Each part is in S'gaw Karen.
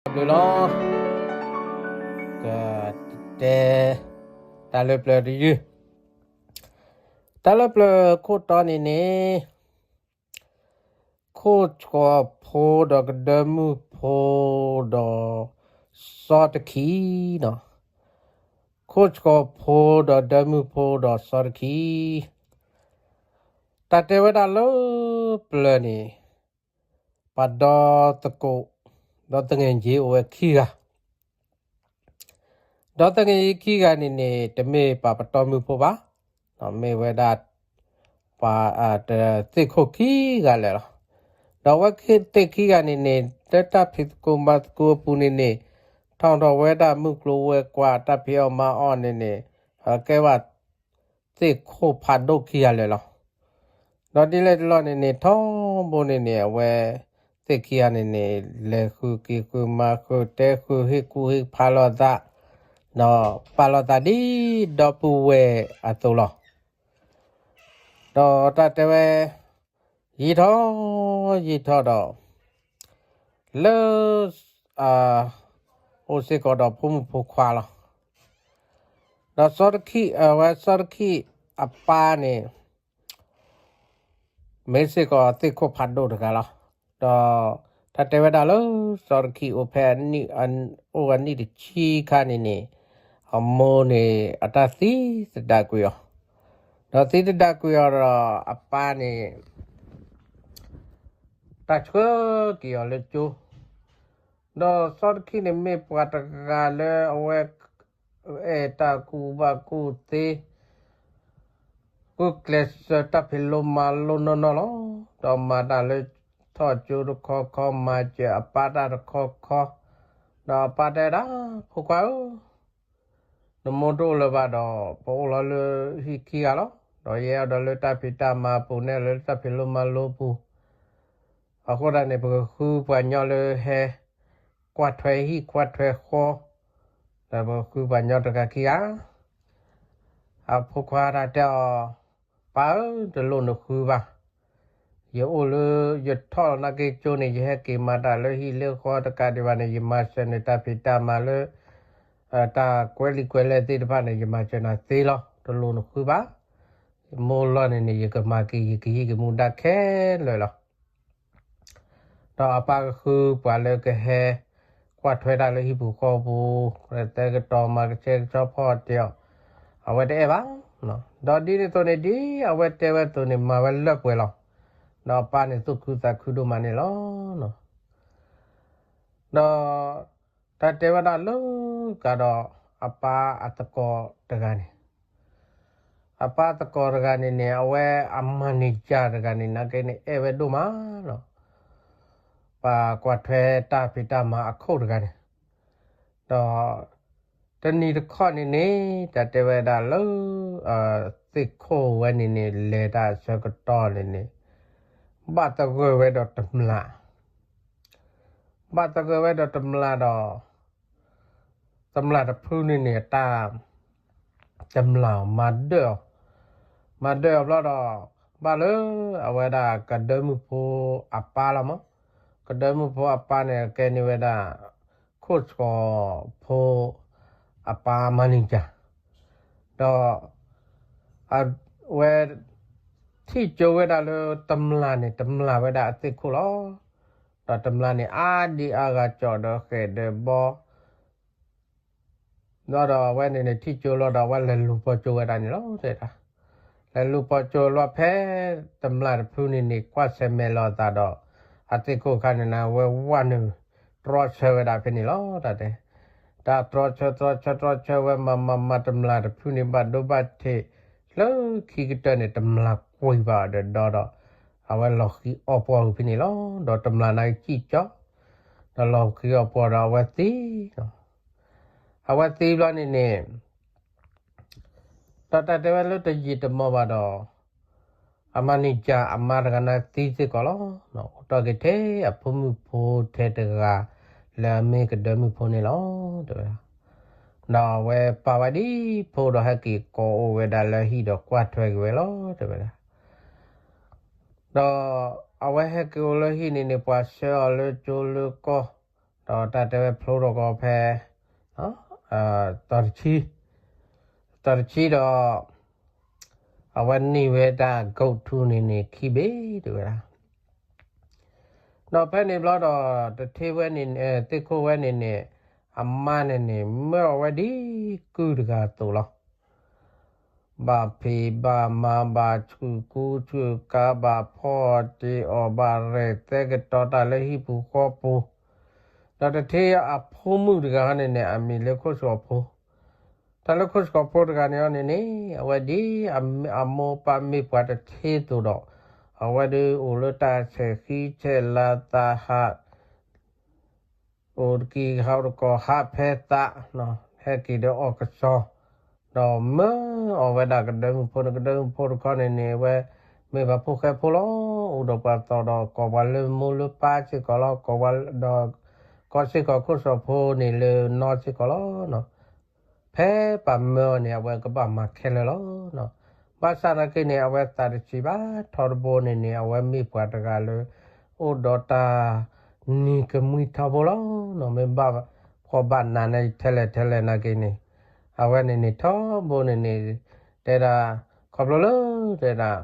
ဘျုးလီၤ. ကတဲတၢ်လၢပျၢၤတယုၢ်, တၢ်လၢပျၢၤခိၣ်တီန့ၣ်န့ၣ်, ခိၣ်ဆှီဖိဒီးကဒၢမုၣ်ဖိဒီးစီၤတခံနီၤ, ခိၣ်ဆှီဖိဒီးဒၢမုၣ်ဖိဒီးစီၤတခံ, တၢ်တဲဝဲဒၣ်လၢပျၢၤန့ၣ် ပှၤဒီသကိး, ဒီသငဲးယ့အိၣ်ဝဲခံဂၤ, ဒီသငဲးယ့ခံဂၤန့ၣ်န့ၣ် တမ့ၢ်ပှၤပတီၢ်မုၢ်ဖိဘၣ်, မ့ၢ်ဝဲဒၣ် ပှၤ သ့ၣ်ခိၣ်ခံဂၤလၢာ်လီၤ. ဒီးအဝဲသ့ၣ်ခံဂၤန့ၣ်န့ၣ် လၢတၢ်ဖံးသကိးမၤသကိးအပူၤန့ၣ်န့ၣ် ထီၣ်ထီၣ်ဝဲဒၣ်မုၢ်ကျိၤဝဲၤကွာ် တၢ်ဖံးအီၣ်မၤအီၣ်န့ၣ်န့ၣ် ကဲဘၣ် သ့ၣ်ခိၣ်ဖးဒိၣ်ခံဂၤလၢာ်လီၤ. ဒီးဒ်လဲၣ်တလီၢ်န့ၣ်န့ၣ် ထီဘိန့ၣ်န့ၣ် အဝဲသ့ၣ်ခံဂၤန့ၣ်န့ၣ် လဲၤဃုက့ၤဃုမၤဃုတဲဃုဟ့ၣ်ကူၣ်ဟ့ၣ်ဖးလိာ်သး, ဒီးပာ်လိာ်သးဒ်ဒီပုၢ်ဝဲၢ်အသိးလီၤ. ဒီးတၢ်တဲဝဲ ယံာ်ထီၣ်ယံာ်ထီၣ်ဒီး လၢ အိၣ်စ့ၢ်ကီးဒီးဖိမုၣ်ဖိခွါလီၤ. ဒီးစီၤတခံ, အဝဲစီၤတခံအပၢ်န့ၣ် မ့ၢ်စ့ၢ်ကီးသ့ၣ်ခိၣ်ဖးဒိၣ်တဂၤလီၤ. ဒီးတၢ်တဲဝဲဒၣ်လၢစီၤတခံအိၣ်ဖဲ အိၣ်အနံၣ်တဆံခါန့ၣ်န့ၣ် အမိၢ်န့ၣ် အတၢ်သံသဒၣ်ကွံာ်အီၤ, ဒီးသံသဒၣ်ကွံာ်အီၤဒီးအပၢ်န့ၣ် တၢ်ဆှၢက့ၤအီၤလၢကၠိ, ဒီးစီၤတခံန့ၣ်မ့ၢ်ပှၤတဂၤလၢအဝဲ အဲၣ်တၢ်ကူၣ်ဘၣ်ကူၣ်သ့, ဂုာ်ကျဲးစၢးတၢ်ဖံးလိမၤလိနီၢ်နီၢ်လီၤ. ဒီးမၤတၢ်လၢထီၣ်ကၠိတခီခီ, မၤစၢၤအပၢ်တၢ်တခီခီ, ဒီးအပၢ်တဲဒၣ်, ဖိခွါဧၢ, နမိၢ်တအိၣ်လၢၤဘၣ်ဒီး ပအိၣ်လီၤလၢဟံၣ်ခံဂၤလီၤ. ဒီးယအဲၣ်ဒိးလၢတၢ်ဖံးတၢ်မၤအပူၤ နဲလၢတၢ်ဖံးလိမၤလိပူၤ, အဃိသတးန့ၣ် ပကဃုပှၤညီလၢဟဲ ကွၢ်ထွဲဟံၣ်ကွၢ်ထွဲဃီ, ဒီးပကဃုပှၤညီတဂၤခံဂၤ. အဖိခွါတၢ်တဲအီၤ, ပၢ်ဧၢ, တလိၣ်နဃုဘၣ်. ယအိၣ်လၢ ယထီၣ်နာ်က့ၤကၠိန့ၣ် ယဟဲက့ၤမၤတၢ်လၢဟံၣ်လၢဃီတကးဒံးဘၣ်န့ၣ် ယမၤစၢၤနတၢ်ဖံးတၢ်မၤလၢ တၢ်ကွဲးလံာ်ကွဲးလဲၢ်သ့ၣ်တဖၣ်န့ၣ် ယမၤစၢၤနၤသ့လီၤ. တလိၣ်နဃုဘၣ်. မိၢ်လီၢ်န့ၣ်န့ၣ် ယကမၤက့ၤ ယကဟံၣ်ကမူဒါခဲလၢာ်လီၤ. ဒီးအပၢ်ကဃုပှၤလၢကဟဲ ကွၢ်ထွဲတၢ်လၢဟံၣ်ပူၤဃီပူၤ, သဲကတီၤမၤကဆှဲကဆှီဖီၣ်တ့ၢ်အီၤ, အဝဲတအဲၣ်ဘၣ်. ဒီးဒ်န့ၣ်အသိးန့ၣ် ဒ်အဝဲတဲဝဲအသိးန့ၣ် မၤဝဲလၢပှဲၤလီၤ. ဒီးအပၢ်န့ၣ်သူၣ်ခုသးခုဒိၣ်မးန့ၣ်လီၤ. ဒီးတၢ်တဲဝဲဒၣ်လၢကဒီး အပၢ်အသကိးတဂၤန့ၣ်, အပၢ်သကိးတဂၤန့ၣ်န့ၣ် အဝဲအ manager တဂၤန့ၣ် နာ်က့န့ၣ် အဲၣ်ဝဲဒိၣ်မးလီၤ. ပှၤကွၢ်ထွဲတၢ်ဖံးတၢ်မၤအခိၣ်တဂၤန့ၣ်, ဒီးတနံၤတခီန့ၣ်န့ၣ် တၢ်တဲဝဲဒၣ်လၢ သ့ၣ်ခိၣ်ဝဲန့ၣ်န့ၣ် လဲၤတၢ်အဆၢကတီၢ်န့ၣ်န့ၣ် ဘၣ်သဂၢၢ်ဝဲဒီးတမျာ် ဘၣ်သဂၢၢ်ဝဲဒီးတမျာ်ဒီး တမျာ်တဖုန့ၣ်န့ၣ် တၢ် တမျာ်မၤဒၢၣ်အီၤ, မၤဒၢၣ်အီၤဘျီဒီး ဘၣ်လၢအဝဲဒၣ်ကဒၢမုၣ်ဖိအပၢ်လီၤမး, ကဒၢမုၣ်ဖိအပၢ်န့ၣ် ကဲန့ၢ်ဝဲဒၣ် ခိၣ်ဆှီဖိအပၢ် manager ဒီး အဝဲ ထံၣ်ကၠိဝဲဒၣ်လၢတမျာ်န့ၣ် တမျာ်ဝဲဒၣ်အသ့ၣ်ခိၣ်လီၤ. ဒီးတမျာ်န့ၣ် အါဒံအါဂၤကၠီၣ်ဒီးဃဲးဒီးဘီ ဒီးအဝဲန့ၣ်န့ၣ် ထံၣ်ကၠိလီၤဒီး အဝဲလဲၤလူၤပိာ်ကၠိဝဲဒၣ်န့ၣ်လီၤ. တဲဒၣ် လဲၤလူၤပိာ်ကၠိလီၤ ဖဲတမျာ်တဖုန့ၣ်န့ၣ် ကွၢ်ဆၢၣ်မဲာ်လိာ်အသးဒီး အသ့ၣ်ခိၣ်အခါန့ၣ်န့ၣ် အဝဲဝဲနုာ်တြီဆၢဝဲဒၣ်ဖဲန့ၣ်လီၤ. တၢ်တဲ တၢ်တြီဆၢ တြီဆၢ တြီဆၢဝဲ မၤမၤမၤ တမျာ်တဖုန့ၣ် ဘၣ်ဒိဘၣ်ထံး လၢခံကတၢၢ်န့ၣ် တမျာ်ကွံာ်ဘၣ်ဒီးဒီဒီး အဝဲလီၤဃံၤအီၣ်ပှီၢ်ဝဲဖဲန့ၣ်လီၤ. ဒီးတမျာ်န့ၣ်ကံၣ်ကၠီ ဒီးလီၤဃံၤအီၣ်ပှီၢ်ဒီးအဝဲသံ အဝဲသံဘျီန့ၣ်န့ၣ် ဒီးတၢ်တဲဝဲလၢတယံာ်တမီၢ်ဘၣ်ဒီး အ manager အမါတဂၤန့ၣ်သံစ့ၢ်ကီးလီၤ. အိၣ်တ့ၢ်က့ၤထဲအဖိမုၣ်ဖိထဲတဂၤ လၢအမ့ၢ်ကဒၢမုၣ်ဖိန့ၣ်လီၤ. တဲဝဲဒၣ် ဒီးအဝဲပာ်ဝဲဒ်ဖိဒီးဟဲက့ၤကိးအိၣ်ဝဲဒၣ်လၢဟံၣ်ဒီးကွၢ်ထွဲက့ၤဝဲလီၤ. တဲဝဲဒၣ် ဒီးအဝဲဟဲက့ၤအိၣ်လၢဟံၣ်န့ၣ်န့ၣ် ပှၤဆှၢအီၤလၢကၠိလၢကီၢ်, ဒီးတၢ်တဲဝဲဖျိထီၣ်ကီးဖဲ တီၤတဆံ, တီၤတဆံဒီး အဝဲန့ၢ်ဝဲဒၣ် gold ထူန့ၣ်န့ၣ် ခံဘ့ၣ်တဲဝဲဒၣ်. ဒီးဖဲန့ၣ်ဘျီဒီး တထ့ဝဲန့ၣ် သ့ၣ်ခိၣ်ဝဲန့ၣ်န့ၣ် အမါန့ၣ်န့ၣ် မၢအီၤဝဲဒ်ကုၢ်တဂၤအသိးလီၤ. ဘၣ်ဖံးဘၣ်မၤ ဘၣ်ဆူၣ်ကူဆူၣ်ကၤ ဘၣ်ဖီၣ်တ့ၢ်အီၣ် ဘၣ်ရဲၣ်သဲကတီၤတၢ်လၢဟံၣ်ပူၤဃီပူၤ, ဒီးတထ့အဖိမုၣ်တဂၤဟီန့ၣ်န့ၣ် အမံၤလၢခိၣ်စ့ၢ်ကီးဖိ, တၢ်လၢခိၣ်စ့ၢ်ကီးဖိတဂၤန့ၣ်ဟီန့ၣ်န့ၣ် အဝဲဒ်အမိၢ်ပၢ်မ့ၢ်ပှၤတထ့အသိးဒီး အဝဲဒုးအိၣ်လၢတၢ်ဆဲးဃံဆဲးလၤသးဟး အိၣ်တကံၢ်ဟးတကီၢ်ဟးဖဲသး, ဟဲက့ၤဒီးအီၣ်ကစီၣ်, ဒီးမၢအီၤဝဲဒၣ်ကဒၢမုၣ်ဖိန့ၣ် ကဒၢမုၣ်ဖိတခီန့ၣ်န့ၣ် အဝဲမ့ၢ်ပှၤဖိဃဲဖိလီၤ. အိၣ်ဒီးပှၤသီၣ်ဒီးကိးပှၤလၢမိၢ်လၢပၢ်စ့ၢ်ကီးလီၤ. ကိးပှၤဒီး ကိးစ့ၢ်ကီးခိၣ်စ့ၢ်ကီးဖိန့ၣ်လၢနီၢ်စ့ၢ်ကီးလီၤ. ဖဲပှၤမၢအီၤန့ၣ် အဝဲကဘၣ်မၤခဲလၢာ်လီၤ. ဘၣ်ဆၣ်နာ်က့န့ၣ် အဝဲသးတဆံးဘၣ် ထီတဘိန့ၣ်န့ၣ် အဝဲမ့ၢ်ပှၤတဂၤလၢ အိၣ်ဒီးတၢ်နံၤကမှံထီဘိလီၤ. မ့ၢ်ဘၣ်ဖှီၣ်ဘၣ်နးန့ၣ်ထဲလဲၣ်ထဲလဲၣ်နာ်က့န့ၣ် အဝဲန့ၣ်န့ၣ် ထီဘိန့ၣ်န့ၣ် တဲဒၣ် ခီဖျိလၢ တဲဒၣ်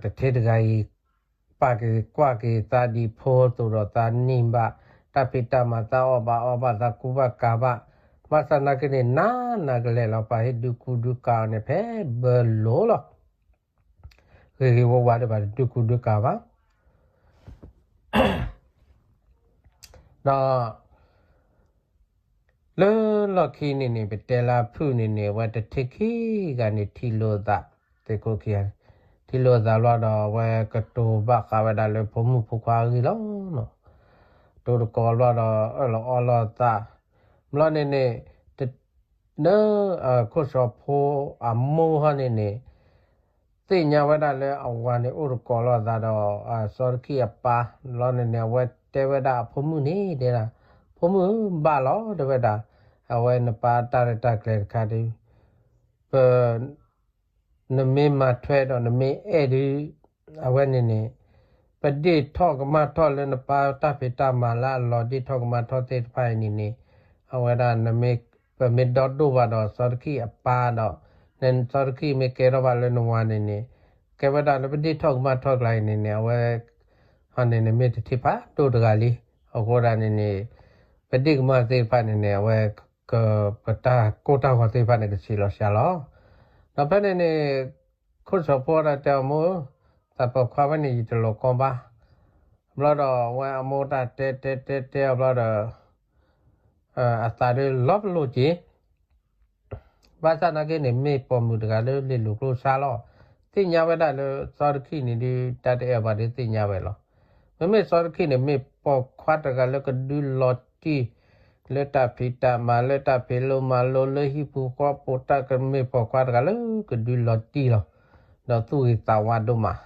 တထ့တဂၤအံၤ ပာ်က့ၤကွၢ်က့ၤသးဒ်ဖိအသိးဒီး သးန့ၢ်ဘၣ် တၢ်ဖံးတၢ်မၤ သးအီၣ်ဘၣ်အီဘၣ် သးကူဘၣ်ကၤဘၣ်. ဘၣ်ဆၣ်နာ်က့န့ၣ် နးနးကလဲာ်လီၤ. ပှၤဟ့ၣ်ဒုးကူဒုးကၤအီၤန့ၣ် ဖဲဘၢလိၤလီၤ. ဂ့ၤဂ့ၤဝါဝါဒီး ပှၤတဒုးကူဒုးကၤဘၣ်. ဒီး လၢလီၢ်ခံန့ၣ်န့ၣ် ပတဲလၢအဖုၣ်န့ၣ်န့ၣ် အဝဲတထ့ခံဂၤန့ၣ် ထံၣ်လိာ်သး, သ့ၣ်ခိၣ်ခံဂၤန့ၣ် ထံၣ်လိာ်သးဘျီဒီး အဝဲကတိၤဘၣ်ဃးဝဲဒၣ်လၢဖိမုၣ်ဖိခွါအဂ့ၢ်လီၤ. တိၤတကိးဘျီဒီး အၢၣ်လီၤအီလီၤသး, ဘျီန့ၣ်န့ၣ် လၢ ခိၣ်စ့ၢ်ကီးဖိအမိၢ်ဟီန့ၣ်န့ၣ် သ့ၣ်ညါဝဲဒၣ်လၢအဝၤန့ၣ် အိၣ်တကိးလိာ်သးဒီး စီၤတခံအပၢ်, ဘျီန့ၣ်န့ၣ် အဝဲတဲဝဲဒၣ်အဖိမုၣ်န့ၣ် တဲဒၣ် ဖိမုၣ်ဘၣ်လီၤ တဲဝဲဒၣ်, အဝဲနပၢ်တၢ်ရဲၣ်တၢ်ကျဲၤတခါဒီး ပ နမ့ၢ်မၤထွဲဒီးနမ့ၢ်အဲၣ်ဒုး အဝဲန့ၣ်န့ၣ် ပဒ့ၣ်ထီၣ်ကမၣ်ထီၣ်လၢနပၢ်တၢ်ဖံးတၢ်မၤလၢအလီၤဒ့ၣ်ထီၣ်ကမၣ်ထီၣ်သ့ၣ်တဖၣ်အံၤန့ၣ်န့ၣ် အဝဲဒၣ် ပမ့ၢ်ဒီဒိၣ်ဘၣ်ဒီးစီၤတခံအပၢ်ဒီး နစီၤတခံမ့ၢ်ကဲထီၣ်ဘၣ်လၢနဝၤန့ၣ်န့ၣ် ကဲဝဲဒၣ်လၢပဒ့ၣ်ထီၣ်ကမၣ်ထီၣ်ကျါအံၤန့ၣ်န့ၣ် အဝဲ ဟီန့ၣ်န့ၣ်မ့ၢ်တထံၣ်ဖးဒိၣ်တဂၤလံ. အဃိဒၣ်န့ၣ်န့ၣ် ပဒ့ၣ်ကမၣ်သ့ၣ်တဖၣ်န့ၣ်န့ၣ် အဝဲ ပတၢ်ကိၢ်တၢ်ဂီၤသ့ၣ်တဖၣ်န့ၣ် ကဆံးလီၤစှၤလီၤ. ဒီးဖဲန့ၣ်န့ၣ် ခိၣ်စ့ၢ်ကီးဖိဒၣ်တဲအီၤ မိၢ်, သးပိာ်ခွါဝဲန့ၣ် ယတလီၤကီဘၣ်. ဘျီဒီးအဝဲအမိၢ်တၢ်တဲတဲတဲတဲအီၤဘျီဒီး အသးဒုးလီၤပလိာ်က့ၤ ဘၣ်ဆၣ်နာ်က့န့ၣ် မ့ၢ်ပိာ်မုၣ်တဂၤလၢလ့ၤလိာ်ကျိၣ်စါလီၤ. သ့ၣ်ညါဝဲဒၣ်လၢစီၤတခံန့ၣ်ဒုး တၢ်တအဲၣ်ဘၣ်ဒီးသ့ၣ်ညါဝဲလီၤ. မ့မ့ၢ်စီၤတခံန့ၣ် မ့ၢ်ပိာ်ခွါတဂၤလၢကဒုးလီၤတံၢ် လၢတၢ်ဖံးတၢ်မၤ လၢတၢ်ဖံးလိမၤလိ လၢဟံၣ်ပူၤဃီပူၤ တၢ်ကမ့ၢ်ပိာ်ခွါတဂၤလၢကဒုးလီၤတံၢ်လီၤ. ဒီးသူၣ်ဂ့ၤသးဝါဒိၣ်မး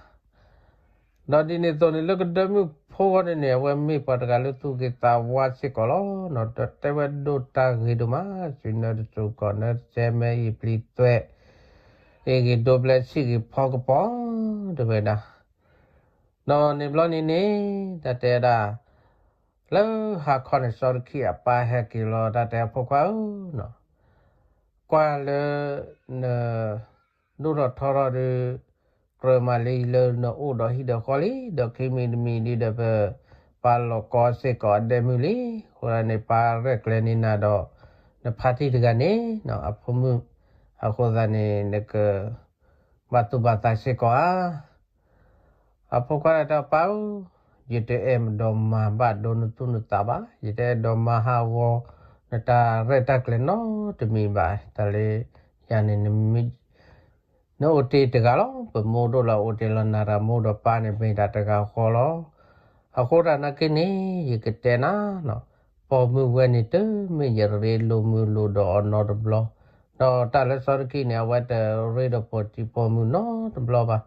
ဒီးဒ်န့ၣ်အသိးန့ၣ် လၢကဒၢမုၣ်ဖိဂီၢ်န့ၣ်န့ၣ် အဝဲမ့ၢ်ပှၤတဂၤလၢသူၣ်ဂ့ၤသးဝါစ့ၢ်ကီးလီၤ. ဒီးတဲဝဲဒိၣ်တၢ်ဂ့ၤဒိၣ်မး စူၤနၢတစူၤ ကီၢ်နၢတစဲ မဲအံၤပျံၤသွဲး အ့ၣ်ဂ့ၤဒိဘျဲ ဆံၣ်ဂ့ၤဖီကပီၤ တဲဝဲဒၣ်. ဒီးန့ၣ်ဘျီန့ၣ်န့ၣ် တၢ်တဲဒၣ် လၢဟါခီန့ၣ် စီၤတခံအပၢ်ဟဲက့ၤလီၤ တၢ်တဲအဖိခွါဧၢ ကွၢ်လၢ န ဒိၣ်ထီၣ်ထီထီၣ်ဒီး ကြၢးမးလံလၢနအိၣ်ဒီးဟံၣ်ဒီးဃီလံ ဒီးခံမံၤတမံၤဒ်ဒီးပ ပၢ်လီၤကီစ့ၢ်ကီးအဒဲမုၢ်လံ. အဃိသတးန့ၣ် ပၢ်ရဲၣ်ကျဲၤန့ၢ်နၤဒီး နဖါတံၢ်တဂၤန့ၣ် အဖိမုၣ် အဃိသတးန့ၣ် နက ဘၣ်သူၣ်ဘၣ်သးစ့ၢ်ကီးဧါ. အဖိခွါတၢ်တဲ ပၢ်ဧၢ, ယတအဲၣ်ဒိးမၤဘၣ်ဒိနသူၣ်နသးဘၣ်, ယတအဲၣ်ဒိးမၤဟးဂီၤ နတၢ်ရဲၣ်တၢ်ကျဲၤနီတမံၤဘၣ်. တၢ်လၢယၤန့ၣ် နအိၣ်တ့ၢ်တဂၤလီၤ. ပမိၢ်ဒိၣ်လီၤအိၣ်တ့ၢ်လီၤနၤ တၢ်မိၢ်ဒီးပၢ်န့ၣ် မ့ၢ်တၢ်တဂၤဃီလီၤ. အဃိတၢ်နာ်က့န့ၣ် ယကတဲနၤ ပိာ်မုၣ်ဝဲန့ၣ် တမ့ၢ်ယရ့လိာ်မုာ်လိာ်ဒီးအီၤနီတဘျီ, ဒီးတၢ်လၢစီၤတခံန့ၣ် အဝဲတရ့ဒီးပိာ်တံၢ်ပိာ်မုၣ်နီတဘျီဘၣ်,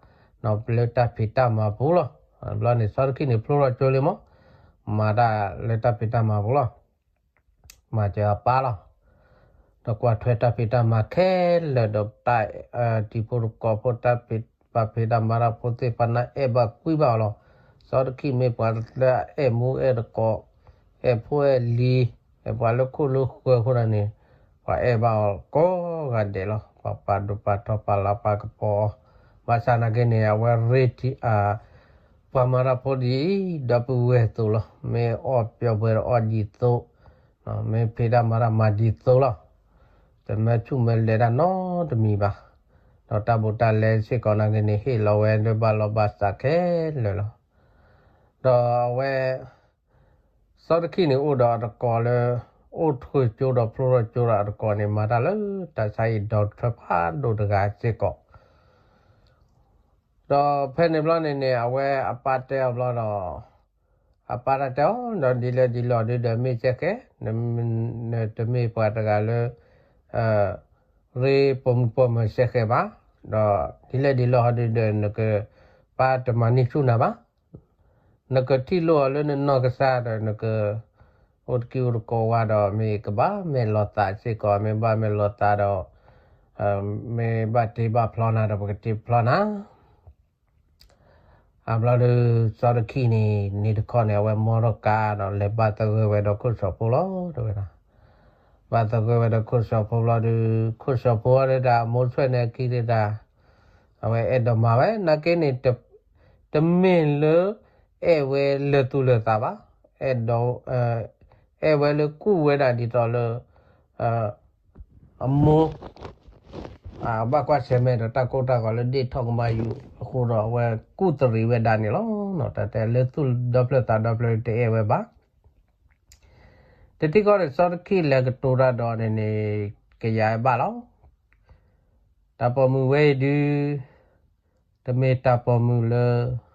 လၢတၢ်ဖံးတၢ်မၤပူၤလီၤ. ဘျီန့ၣ် စီၤတခံန့ၣ် ဖျိထီၣ်ကၠိလံမး, မၤတၢ်လၢတၢ်ဖံးတၢ်မၤပူၤလီၤ. မၤစၢၤအပၢ်လီၤ. ဒီးကွၢ်ထွဲတၢ်ဖံးတၢ်မၤခဲလၢာ်ဒီးတၢ် တံၤဖိသကိးဖိ တၢ်ဖံးတၢ်မၤတၢ်ဖိသ့ၣ်တဖၣ်န့ၣ် အဲၣ်ဘၣ်ကွံဘၣ်အီၤလီၤ. စီၤတခံမ့ၢ်ပှၤလၢအအဲၣ်မူအဲၣ်သကိး အဲၣ်ဖိအဲၣ်လံၤ, အဲၣ်ပှၤလၢခိၣ်လၢဃၢၤအဃိသတးန့ၣ်, ပှၤအဲၣ်ဘၣ်အီၤကိးဂၤဒဲးလီၤ. ပှၤပာ်ဒိၣ်ပာ်ထီပာ်လၤပာ်ကပီၤအီၤ, ဘၣ်ဆၣ်နာ်က့န့ၣ် အဝဲရ့, ပှၤမၤတၢ်ဖိဒ်အံၤ ဒီပုၢ်ဝဲၢ်အသိးလီၤ. မ့ၢ်အီၣ်ပျီပှဲၤဒီးအီၣ်ဒ်သိး, မ့ၢ်ဖံးတၢ်မၤတၢ်မၤဒ်သိးလီၤ. တမၢဆူၣ်မၢလဲၤတၢ်နီတမံၤဘၣ်. ဒီးတၢ်ဘူးတၢ်လဲစ့ၢ်ကီးနာ်က့န့ၣ် ဟ့ၣ်လီၤဝဲလၢဘၣ်လီၢ်ဘၣ်စးခဲလၢာ်လီၤ. ဒီးအဝဲ စီၤတခံန့ၣ်အိၣ်ဒီးအတကိးလၢ အိၣ်ထွဲကၠိဒီးဖျိထီၣ်ကၠိဒီးအတကိးန့ၣ် မၤတၢ်လၢတၢ်ဆါဟံၣ်ဒီကထၢဖးဒိၣ်တဂၤစ့ၢ်ကီး, ဒီးဖဲန့ၣ်ဘျီန့ၣ်န့ၣ် အဝဲအပၢ်တဲအီၤဘျီဒီး, အပၢ်တၢ်တဲအီၤဒီး ဒ်လဲၣ်ဒ်လဲၣ်ဒုဒီးမ့ၢ်စဲဃဲ, နတမ့ၢ်ပှၤတဂၤလၢ ရ့ပိာ်မုၣ်ပိာ်မၢၤစဲဃဲဘၣ်, ဒီးဒ်လဲၣ်ဒ်လဲၣ်ဟီဒုဒီး နကပၢ်တမၤန့ၢ်ဆူၣ်နၤဘၣ်. နကထံၣ်လိာ်အီၤလၢနနီၢ်ကစၢ်ဒီး နက အိၣ်တကံၢ်အိၣ်တကိးဝါဒီး မ့ၢ်ကဘၣ်မဲာ်လီၤသးစ့ၢ်ကီး, မ့ၢ်ဘၣ်မဲာ်လီၤသးဒီး မ့ၢ်ဘၣ်တ့ဘၣ်ဖျီနၤဒီး ပကတ့ဖျီနၤ. အဘျီဒီး စီၤတခံန့ၣ် န့ၣ်တခီန့ၣ် အဝဲမီထီၣ်ကါဒီး လဲၤဘၣ်သဂၢၢ်ဝဲဒီးခိၣ်စီၤဖိလီၤ တဲဝဲဒၣ်. ဘၣ်သဂၢၢ်ဝဲဒီးခိၣ်စီၤဖိဘျီဒီး ခိၣ်စီၤဖိဒီးတၢ်အမိၢ်ဆွဲၣ်န့ၣ်အခံဒီးတၢ် အဝဲအဲၣ်ဒိးမၤဝဲ နာ်က့န့ၣ် တမ့ၢ်လၢ အဲၣ်ဝဲလၢာ်သူၣ်လၢာ်သးဘၣ်, အဲၣ်ဒိး အဲၣ်ဝဲလၢကူၣ်ဝဲဒၣ်ဒ်သိးလၢ အမိၢ် ဘၣ်ကွၢ်ဆၢၣ်မဲာ်ဒီးတၢ်ကိၢ်တၢ်ဂီၤလၢဒ့ၣ်ထီၣ်ကမၣ်ယူၤအဃိဒီး အဝဲကူၣ်သရံးဝဲဒၣ်န့ၣ်လီၤ. တၢ်တဲလၢာ်သူၣ်ဒီဖျၢၣ်သးဒီဖျၢၣ်တအဲၣ်ဝဲဘၣ်. တထံၣ်ဃီဒီး စီၤတခံလဲၤကတိၤတၢ်ဒီးန့ၣ်န့ၣ် ကယၤဘၣ်လီၤ. တၢ်ပိာ်မုၣ်ဝဲအံၤဒု တမ့ၢ်တၢ်ပိာ်မုၣ်လၢ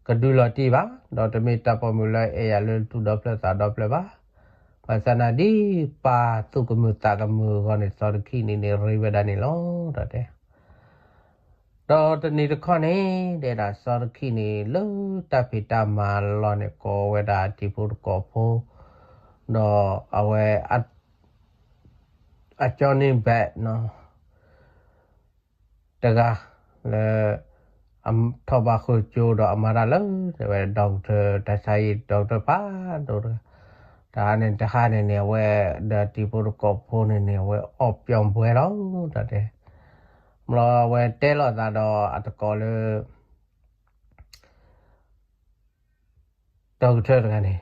ကဒုးလီၤတံၢ်ဘၣ်, ဒီးတမ့ၢ်တၢ်ပိာ်မုၣ်လၢ အဲၣ်ယၤလၢသူၣ်ဒီဖျၢၣ်သးဒီဖျၢၣ်ဘၣ်. ဘၣ်ဆၣ်နာ်က့ ပၢ်သူၣ်ကမုာ်သးကမုာ်အဂီၢ်န့ၣ် စီၤတခံန့ၣ်န့ၣ် ရ့ဝဲဒၣ်န့ၣ်လီၤ. ဒီးတဲ ဒီးတနံၤတခီန့ၣ် တဲဒၣ်စီၤတခံန့ၣ် လၢတၢ်ဖံးတၢ်မၤလီၢ်န့ၣ် ကိးဝဲဒၣ်တံၤဖိတကိးဖိ, ဒီးအဝဲ အကၠီန့ၢ်ဘဲး တဂၤ လၢ ထီၣ်ဘၣ်ဃုာ်ကၠိဒီးအမၤတၢ်လၢ တဲဝဲ ဒီကထၢ တၢ်ဆါဟံၣ် ဒီကထၢဖးဒိၣ်တဂၤ, တဟါန့ၣ် တဟါန့ၣ်န့ၣ် အဝဲဒီးတံၤဖိတကိးဖိန့ၣ်န့ၣ် အဝဲအီၣ်ပျီပှဲၤလီၤ တၢ်တဲ, ဘျီအဝဲတဲလိာ်သးဒီးအတကိးလၢ ဒီကထၢတဂၤန့ၣ်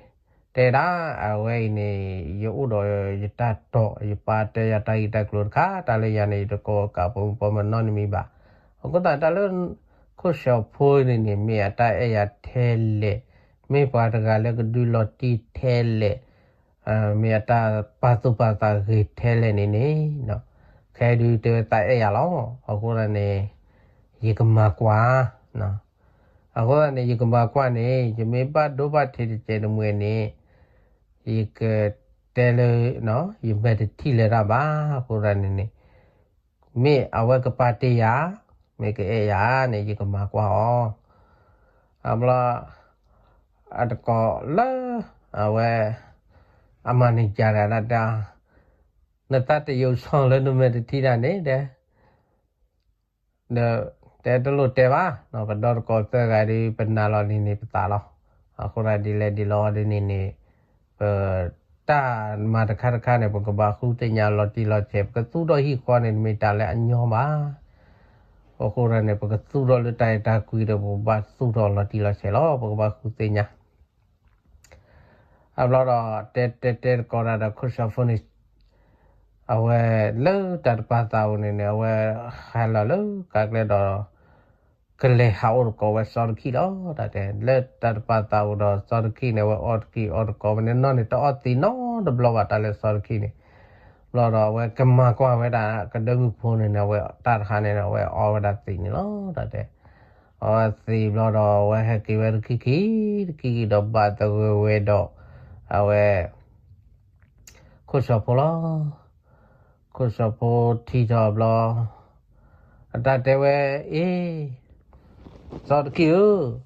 တဲဒၣ် အဝဲအံၤန့ၣ် ယအိၣ်ဒီးယတၢ်တိာ် ယပၢ်တဲယၤတၢ်ဂ့ၢ်တၢ်ကျိၤတခါ တၢ်လၢယၤန့ၣ် ယတကိးကးပိာ်မုၣ်ပိာ်မၢၤနီတမံၤဘၣ်. အဃိသတးတၢ်လၢ ခိၣ်စီၤဖိန့ၣ်န့ၣ် မ့ၢ်အတၢ်အဲၣ်ယၤထဲလဲၣ်, မ့ၢ်ပှၤတဂၤလၢကဒုးလီၤတံၢ်ထဲလဲၣ်, မ့ၢ်အတၢ်ပာ်သူၣ်ပာ်သးဂ့ၤထဲလဲၣ်န့ၣ်န့ၣ်, ခဲဒုးတဲဝဲသးအဲၣ်ယၤလီၤ. အဃိသတးန့ၣ် ယကမၤကွၢ် အဃိသတးန့ၣ် ယကမၤကွၢ်န့ၣ် ယမ့ၢ်ဘၣ်ဒိဘၣ်ထံးတစဲးတမှဲၤန့ၣ် ယကတဲလၢ ယမဲာ်တထံၣ်လၢၤတၢ်ဘၣ်. အဃိသတးန့ၣ်န့ၣ် မ့ၢ်အဝဲကပာ်တ့ၢ်ယၤ မ့ၢ်ကအဲၣ်ယၤန့ၣ် ယကမၤကွၢ်အီၤ. အဘျီ အတကိးလၢ အဝဲ အမၤန့ၢ်ကၢ်တဂၤဒၣ်တဲ နသးတယိာ်ဆီၣ်လၢနမဲာ်တထံၣ်တၢ်န့ၣ် တဲ ဒီးတဲတလိၣ်တဲဘၣ်, ပဒီတကိးသၢဂၤဒ်ပနာ်လီၤန့ၣ်န့ၣ်ပသးလီၤ. အဃိသတးဒ်လဲၣ်ဒ်လဲၣ်ဒ်န့ၣ်န့ၣ် ပတၢ်မၤတခါတခါန့ၣ် ပကဘၣ်ဃုသ့ၣ်ညါလီၤတံၢ်လီၤဆဲး, ပကသူၣ်ထီၣ်ဟံၣ်ဃီန့ၣ် တမ့ၢ်တၢ်လၢအညီဘၣ်. အဃိသတးန့ၣ် ပကသူၣ်ထီၣ်လၢတၢ်အဲၣ်တၢ်ကွံဒီး ပကဘၣ်သူၣ်ထီၣ်လီၤတံၢ်လီၤဆဲးလီၤ. ပကဘၣ်ဃုသ့ၣ်ညါ အဘျီဒီး တဲတဲတဲတကိးတၢ်ဒီးခိၣ်စီၤဖိန့ၣ် အဝဲလၢတၢ်တပာ်သးအိၣ်န့ၣ်န့ၣ် အဝဲဟဲလီၤလၢကါကျဲဒီး ကလဲၤဟးအိၣ်တကိးဝဲစီၤတခံလီၤ. တၢ်တဲ လၢတၢ်တပာ်သးအိၣ်ဒီးစီၤတခံန့ၣ် အဝဲအီၣ်တကံၢ်အီတကိးဝဲန့ၣ်နီၢ်န့ၣ် တအီၣ်သံးနီတဘျီဘၣ်တၢ်လၢစီၤတခံန့ၣ်. ဘျီဒီးအဝဲကမၤကွၢ်ဝဲဒၣ်ကဒၢမုၣ်ဖိန့ၣ်န့ၣ် အဝဲတၢ်တခါန့ၣ် အဝဲအီဝဲဒၣ်သံးန့ၣ်လီၤ. တၢ်တဲ အီသံးဘျီဒီး အဝဲဟဲက့ၤဝဲတခံခံ တခံခံဒီးဘၣ်သဂၢၢ်ဝဲဒီး အဝဲ ခိၣ်စီၤဖိလီၤ. ခိၣ်စီၤဖိထံၣ်ထီၣ်ဘျီ အတၢ်တဲဝဲ အ့ စီၤတခံဧၢ,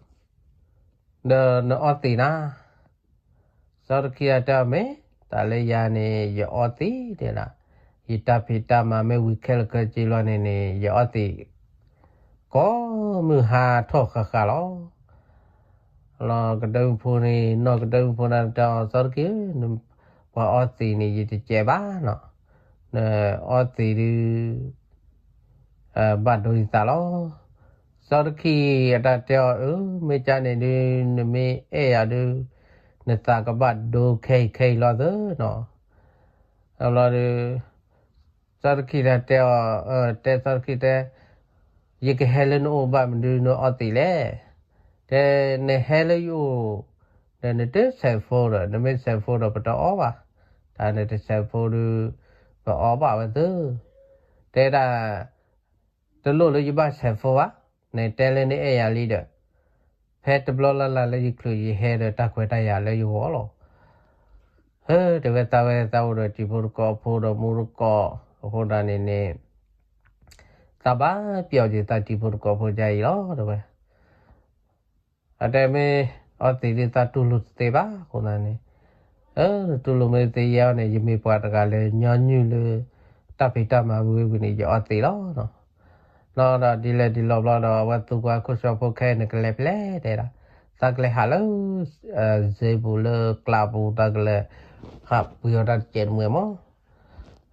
ဒီးနအီသံးနၤ. စီၤတခံအတဲအီၤ မ့ၢ်တၢ်လၢယၤန့ၣ် ယအီသံးတဲဒၣ်, ယတၢ်ဖံးတၢ်မၤမ့ၢ်ဝံၤခဲလၢာ်ခဲဆ့လီၤန့ၣ်န့ၣ် ယအီသံး ကိးမုၢ်ဟါထီၣ်ဃၣ်ဃၣ်လီၤ. လီၤကဒၢမုၣ်ဖိန့ၣ် နီၢ်ကဒၢမုၣ်ဖိန့ၣ်တဲအီၤ စီၤတခံဧၢ, ပှၤအီသံးန့ၣ် ယတစဲးဘၣ်နီၤ, နအီသံးဒုး ဘၣ်ဒိယသးလီၤ. စီၤတခံအတၢ်တဲအီၤ အၢ မ့ၢ်ကန့ၣ်ဒုး နမ့ၢ်အဲၣ်ယၤဒုး နသးကဘၣ်ဒိခဲအံၤခဲအံၤလီၤသၢနီၤ. ဘျီဒီး စီၤတခံတၢ်တဲအီၤ, တဲစီၤတခံတဲ, ယကဟဲလၢနအိၣ်ဘၣ်မနုၤနအီသံးလဲၣ်. တဲနဟဲလၢယအိၣ် ဒီးနတဆဲးဖိဒီး နမ့ၢ်ဆဲးဖိဒီးပတအီဘၣ်, တၢ်နတဆဲးဖိဒုး ပအီဘၣ်ဝဲသၢ. တဲဒၣ် တလိၣ်လၢယဘၣ်ဆဲးဖိဘၣ်, နတဲလၢနအဲၣ်ယၤလံဒီး ဖဲတဘျီလၢ်လၢ်လၢယချုးယဟဲဒီးတၢ်ခွဲးတၢ်ယာ်လၢယဂီၢ်လီၤ. ဟၢ တဲဝဲသးဝဲသးအိၣ်ဒီးတံၤဖိသကိးဖိဒီးမူသကိး, အဃိဒၣ်န့ၣ်န့ၣ် သးဘၣ်ပျီက့ၤသးတံၤဖိသကိးဖိဒ်အံၤလီၤ တဲဝဲ. အတဲမ့ၢ်အီသံးဒ်သးတူၢ်လိာ်တသ့ဘၣ်အဃိသတးန့ၣ်, အၢ တူၢ်လိာ်မ့ၢ်တသ့ယဲအီၤန့ၣ် ယမ့ၢ်ပှၤတဂၤလၢညီနုၢ်လၢ တၢ်ဖံးတၢ်မၤဝံၤဝံၤန့ၣ် ယအီသံးလီၤ. လီၤဒီးဒ်လဲၣ်ဒ်လဲၣ်ဘျီဒီး အဝဲသူကွၢ်ခိၣ်ဆှီဖိခဲအံၤန့ၣ် ကလဲၤဖဲလဲၣ်တဲဒၣ်, သးကလဲၤဟးလၢ စ့ပူၤလၢကျးပူၤ သးကလဲၤဟးပှ့ၤအီၤတၢ်တစဲးတမှဲၤမး,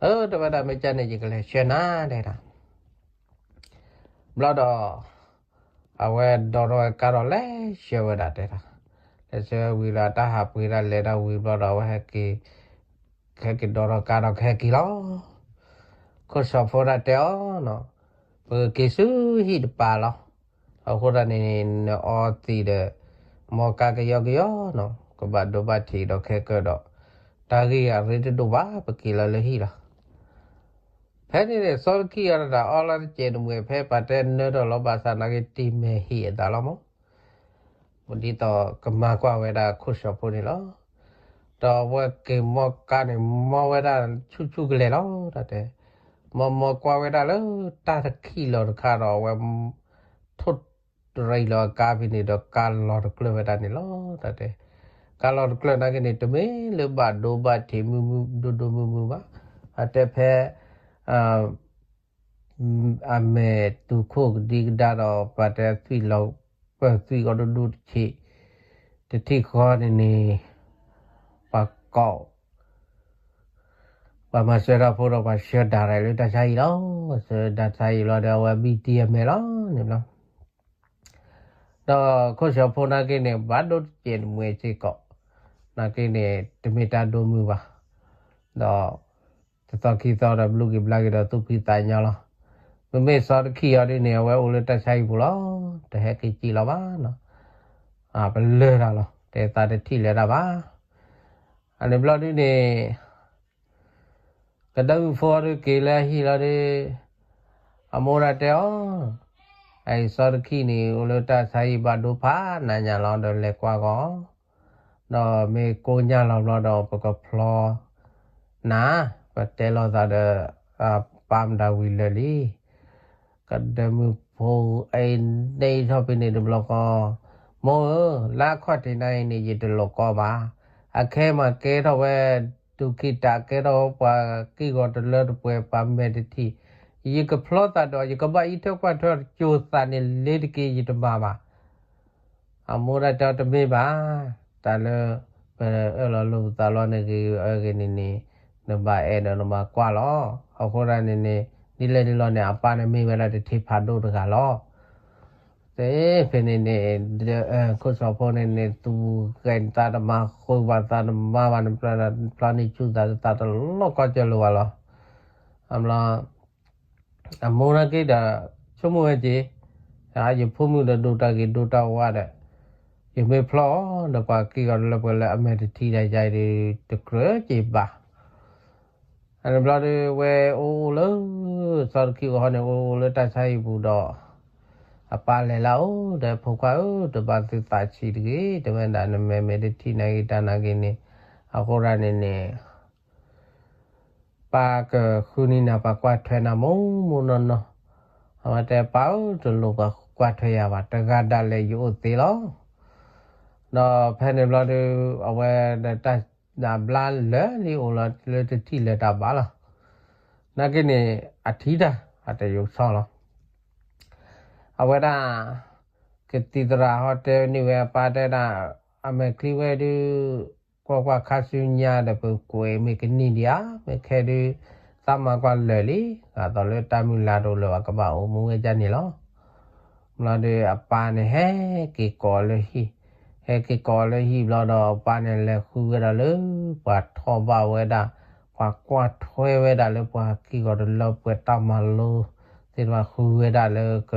အၢ တဲဝဲဒၣ် မ့ၢ်ကန့ၣ် ယကလဲၤဆှၢနၤတဲဒၣ်. ဘျီဒီး အဝဲဒိးထီၣ်ဝဲကါဒီးလဲၤဆှၢဝဲဒၣ်တဲဒၣ်, လဲၤဆှၢဝံၤဒီးတၢ်ဟးပှ့ၤတၢ်လဲၤတၢ်ဝံၤဘျီဒီး အဝဲဟဲက့ၤ ကဟဲက့ၤဒိးထီၣ်ကါဒီးကဟဲက့ၤလီၤ. ခိၣ်ဆှီဖိဒၣ်တဲအီၤ, ပကက့ၤဆူဟံၣ်တပၤလီၤ. အဃိသတးန့ၣ် နအီသံးဒီး မ်ကါကယီကယီနီၤ ကဘၣ်ဒိဘၣ်ထံးဒီးခဲကၢဒီး တၢ်ဂ့ၢ်အရ့တဒိၣ်ဘၣ် ပက့ၤလီၤလၢဟံၣ်လီၤ. ဖဲန့ၣ်န့ၣ် စီၤတခံအီၤတၢ်အီလီၤတစဲးတမှဲၤ ဖဲပှၤတဲနၢထီၣ်လီၤဘၣ်ဆၣ်နာ်က့ တံၤမဲာ်ဟံၣ်အသးလီၤမး. ဒ်သိးကမၤကွၢ်ဝဲဒၣ်ခိၣ်ဆှီဖိန့ၣ်လီၤ. ဒီးအဝဲက့ၤမီၢ်ကါန့ၣ် မီၢ်ဝဲဒၣ်ဆူၣ်ဆူၣ်ကလဲာ်လီၤ တၢ်တဲ, မီၢ်မီၢ်ကွၢ်ဝဲဒၣ်လၢတၢ်တခံးလီၤတခါဒီး အဝဲ ထိၣ်တရံးလီၤအကါဖဲန့ၣ်ဒီး ကါလီၤတကျၢၢ်ဝဲဒၣ်န့ၣ်လီၤ တၢ်တဲ. ကါလီၤတကျၢၢ်နာ်က့န့ၣ် တမ့ၢ်လၢဘၣ်ဒိဘၣ်ထံးမုာ်မုာ်ဒိၣ်ဒိၣ်မုာ်မုာ်ဘၣ်. အတဲဖဲ အမဲာ်တူၤခိၣ်ကဒံကဒါဒီး ပှၤတဲသွံၣ်လီၤပၢၢ်သွံၣ်အီၤဒိၣ်ဒိၣ်တဆံး တထံၣ်ဃီန့ၣ်န့ၣ် ပှၤကိး ပှၤမၤစၢၤတၢ်ဖိဒီး ပှၤဆှၢဒၣ်ရဲၣ်လၢတၢ်ဆါဟံၣ်လီၤ. ဆှၢဒၣ်ဆါဟံၣ်လီၤဒီး အဝဲဘံၣ်တံၢ်အမဲာ်လီၤန့ၣ်ဘျီ ဒီးခိၣ်ဆှီဖိနာ်က့န့ၣ် ဘၣ်ဒိတစဲးတမှဲၤစ့ၢ်ကီး, နာ်က့န့ၣ် တမ့ၢ်တၢ်ဒိၣ်မုာ်ဘၣ်. ဒီးတသီခံသီဒီး ဘျုးက့ၤဘျါက့ၤဒီး သူၣ်ဖှံသးညီလီၤ. မ့မ့ၢ်စီၤတခံအီၤဒ်န့ၣ် အဝဲအိၣ်လၢတၢ်ဆါဟံၣ်ပူၤလီၤ. တဟဲက့ၤစံၣ်လီၤဘၣ်နီၤ. ပလၢၢ်တၢ်လီၤ. တဲသးတထံၣ်လၢၤတၢ်ဘၣ်. အန့ၣ်ဘျီဒ်န့ၣ် ကဒၢမုၣ်ဖိအီၤဒုးက့ၤလၢအဟံၣ်လီၤဒီး အမိၢ်ဒၣ်တဲအီၤ, အအံၤစီၤတခံန့ၣ် အိၣ်လၢတၢ်ဆါဟံၣ်ဘၣ်ဒိဖးနးညါလီၤ ဒီးလဲၤကွၢ်ကီး, ဒီးမ့ၢ်ကိညၢ်လီၤဘျီဒီး ပကဖျီနၤ, ပတဲလိာ်သးဒီး ပၢ်မတၤဝံၤလၢာ်လံ. ကဒၢမုၣ်ဖိအံၤန့ၣ်ထီၣ်ဖဲန့ၣ်တဘျီဃီ, မိၢ်ဧၢ, လၢအခီၣ်ထံးနၤအံၤန့ၣ် ယတလိာ်ကီဘၣ်. အခဲမၤကဲထီၣ်ဝဲ ဒုးခံတၢ်ကဲထီၣ်ဝဲပှၤက့ၢ်ဂီၤတလၢတပှဲၤ ပှၤမဲာ်တထံၣ်, ယကဖျီသးဒီး ယကဘၣ်အံးထွဲကွၢ်ထွဲ ကၠိၤသးန့ၣ်လ့ၤတက့ၢ် ယတမၤဘၣ်. အမိၢ်ဒၣ်တဲအီၤတမ့ၢ်ဘၣ်, တၢ်လၢ ပအၢၣ်လီၤလိာ်ပသးလီၤန့ၣ်ဂ့ၤအဂ့ၤန့ၣ်န့ၣ် နဘၣ်အဲၣ်ဒီးနဘၣ်ကွၢ်လီၤ. အဃိဒၣ်န့ၣ်န့ၣ် ဒ်လဲၣ်ဒ်လဲၣ်န့ၣ် အပၢ်န့ၣ်မ့ၢ်ဝဲဒၣ်တထံဖးဒိၣ်တဂၤလီၤ. သ့ဖဲန့ၣ်န့ၣ် ခိၣ်စီၤဖိန့ၣ်န့ၣ် သူၣ်ဂဲၤသးတမၤဃုာ်ဘၣ်သးတမၤဘၣ်န့ၣ် ဖျီန့ၢ်ဆူၣ်သးသးတလီၢ်ကီၢ်ကၢလိာ်ဘၣ်လီၤ. အဘျီ အမိၢ်နာ်က့ဒီး ဆိကမိၣ်ဝဲက့ၤ, ယဖိမုၣ်ဒီးဒိၣ်တၢ်ဂ့ၤဒိၣ်တၢ်ဝါဒီး ယမ့ၢ်ဖျီအီၤဒီးပှၤက့ၢ်ဂီၤတလၢပှဲၤလၢအမဲာ်တထံၣ်ဒၣ်ယၤအံၤဒီး တကြၢးက့ၤဘၣ်. အန့ၣ်ဘျီဒီး ဝဲအိၣ်အိၣ်လၢ စီၤတခံအိၣ်ဟီန့ၣ် အိၣ်အိၣ်လၢတၢ်ဆါဟံၣ်ပူၤဒီး အပၢ်လဲၤလၢအအိၣ်ဒီး ဖိခွါဧၢ, တဘၣ်သုသးဆံးတဂ့ၤ, တဝဲဒၣ်နမဲာ်မဲာ်တထံၣ်နာ်က့တၢ်နာ်က့န့ၣ်, အဃိဒၣ်န့ၣ်န့ၣ် ပၢ်ကဃုန့ၢ်နၤ ပှၤကွၢ်ထွဲနၤမိၢ်မိၢ်နီၢ်နီၢ်, အဝဲတဲပၢ်ဧၢ တလိၣ်ပှၤကွၢ်ထွဲယၤဘၣ်, တဂၤဒၣ်လဲာ်ယအိၣ်သ့လီၤ. ဒီးဖဲန့ၣ်ဘျီဒီး အဝဲဒၣ်တၢ်ဘျါလၢာ်လံ အိၣ်လီၤလၢတထံၣ်လၢၤတၢ်ဘၣ်လီၤ. နာ်က့န့ၣ် အထံၣ်တၢ် အတယိးဆီလီၤ. အဝဲဒၣ် ကသံၣ်သရၣ်ဟီတဲန့ၢ်ဝဲအပၢ်တဲဒၣ်, အမဲာ်ချံဝဲဒုး ကွၢ်ကွၢ်ခါဆူညါဒီး ပကွဲးမ့ၢ်ကနံၣ်ဒံးဧါ, မ့ၢ်ခဲဒုး သးမၤကွၢ်လၢာ်လံ, အသိးလၢတၢ်မုၢ်လၢ်တအိၣ်လၢၤဘၣ် ကဘၣ်အိၣ်မူဝဲဒ်န့ၣ်လီၤ. ဘျီဒီးအပၢ်န့ၣ်ဟဲက့ၤကိးလၢဟံၣ်, ဟဲက့ၤကိးလၢဟံၣ်ဘျီဒီး အပၢ်န့ၣ်လဲၤဃုဝဲဒၣ်လၢ ပှၤထီၣ်ဘၣ်ဝဲဒၣ်, ပှၤကွၢ်ထွဲဝဲဒၣ်လၢပှၤက့ၢ်ဂီၤတလၢပှဲၤတၢ်မၤလိသ့ၣ်တဖၣ် ဃုဝဲဒၣ်လၢက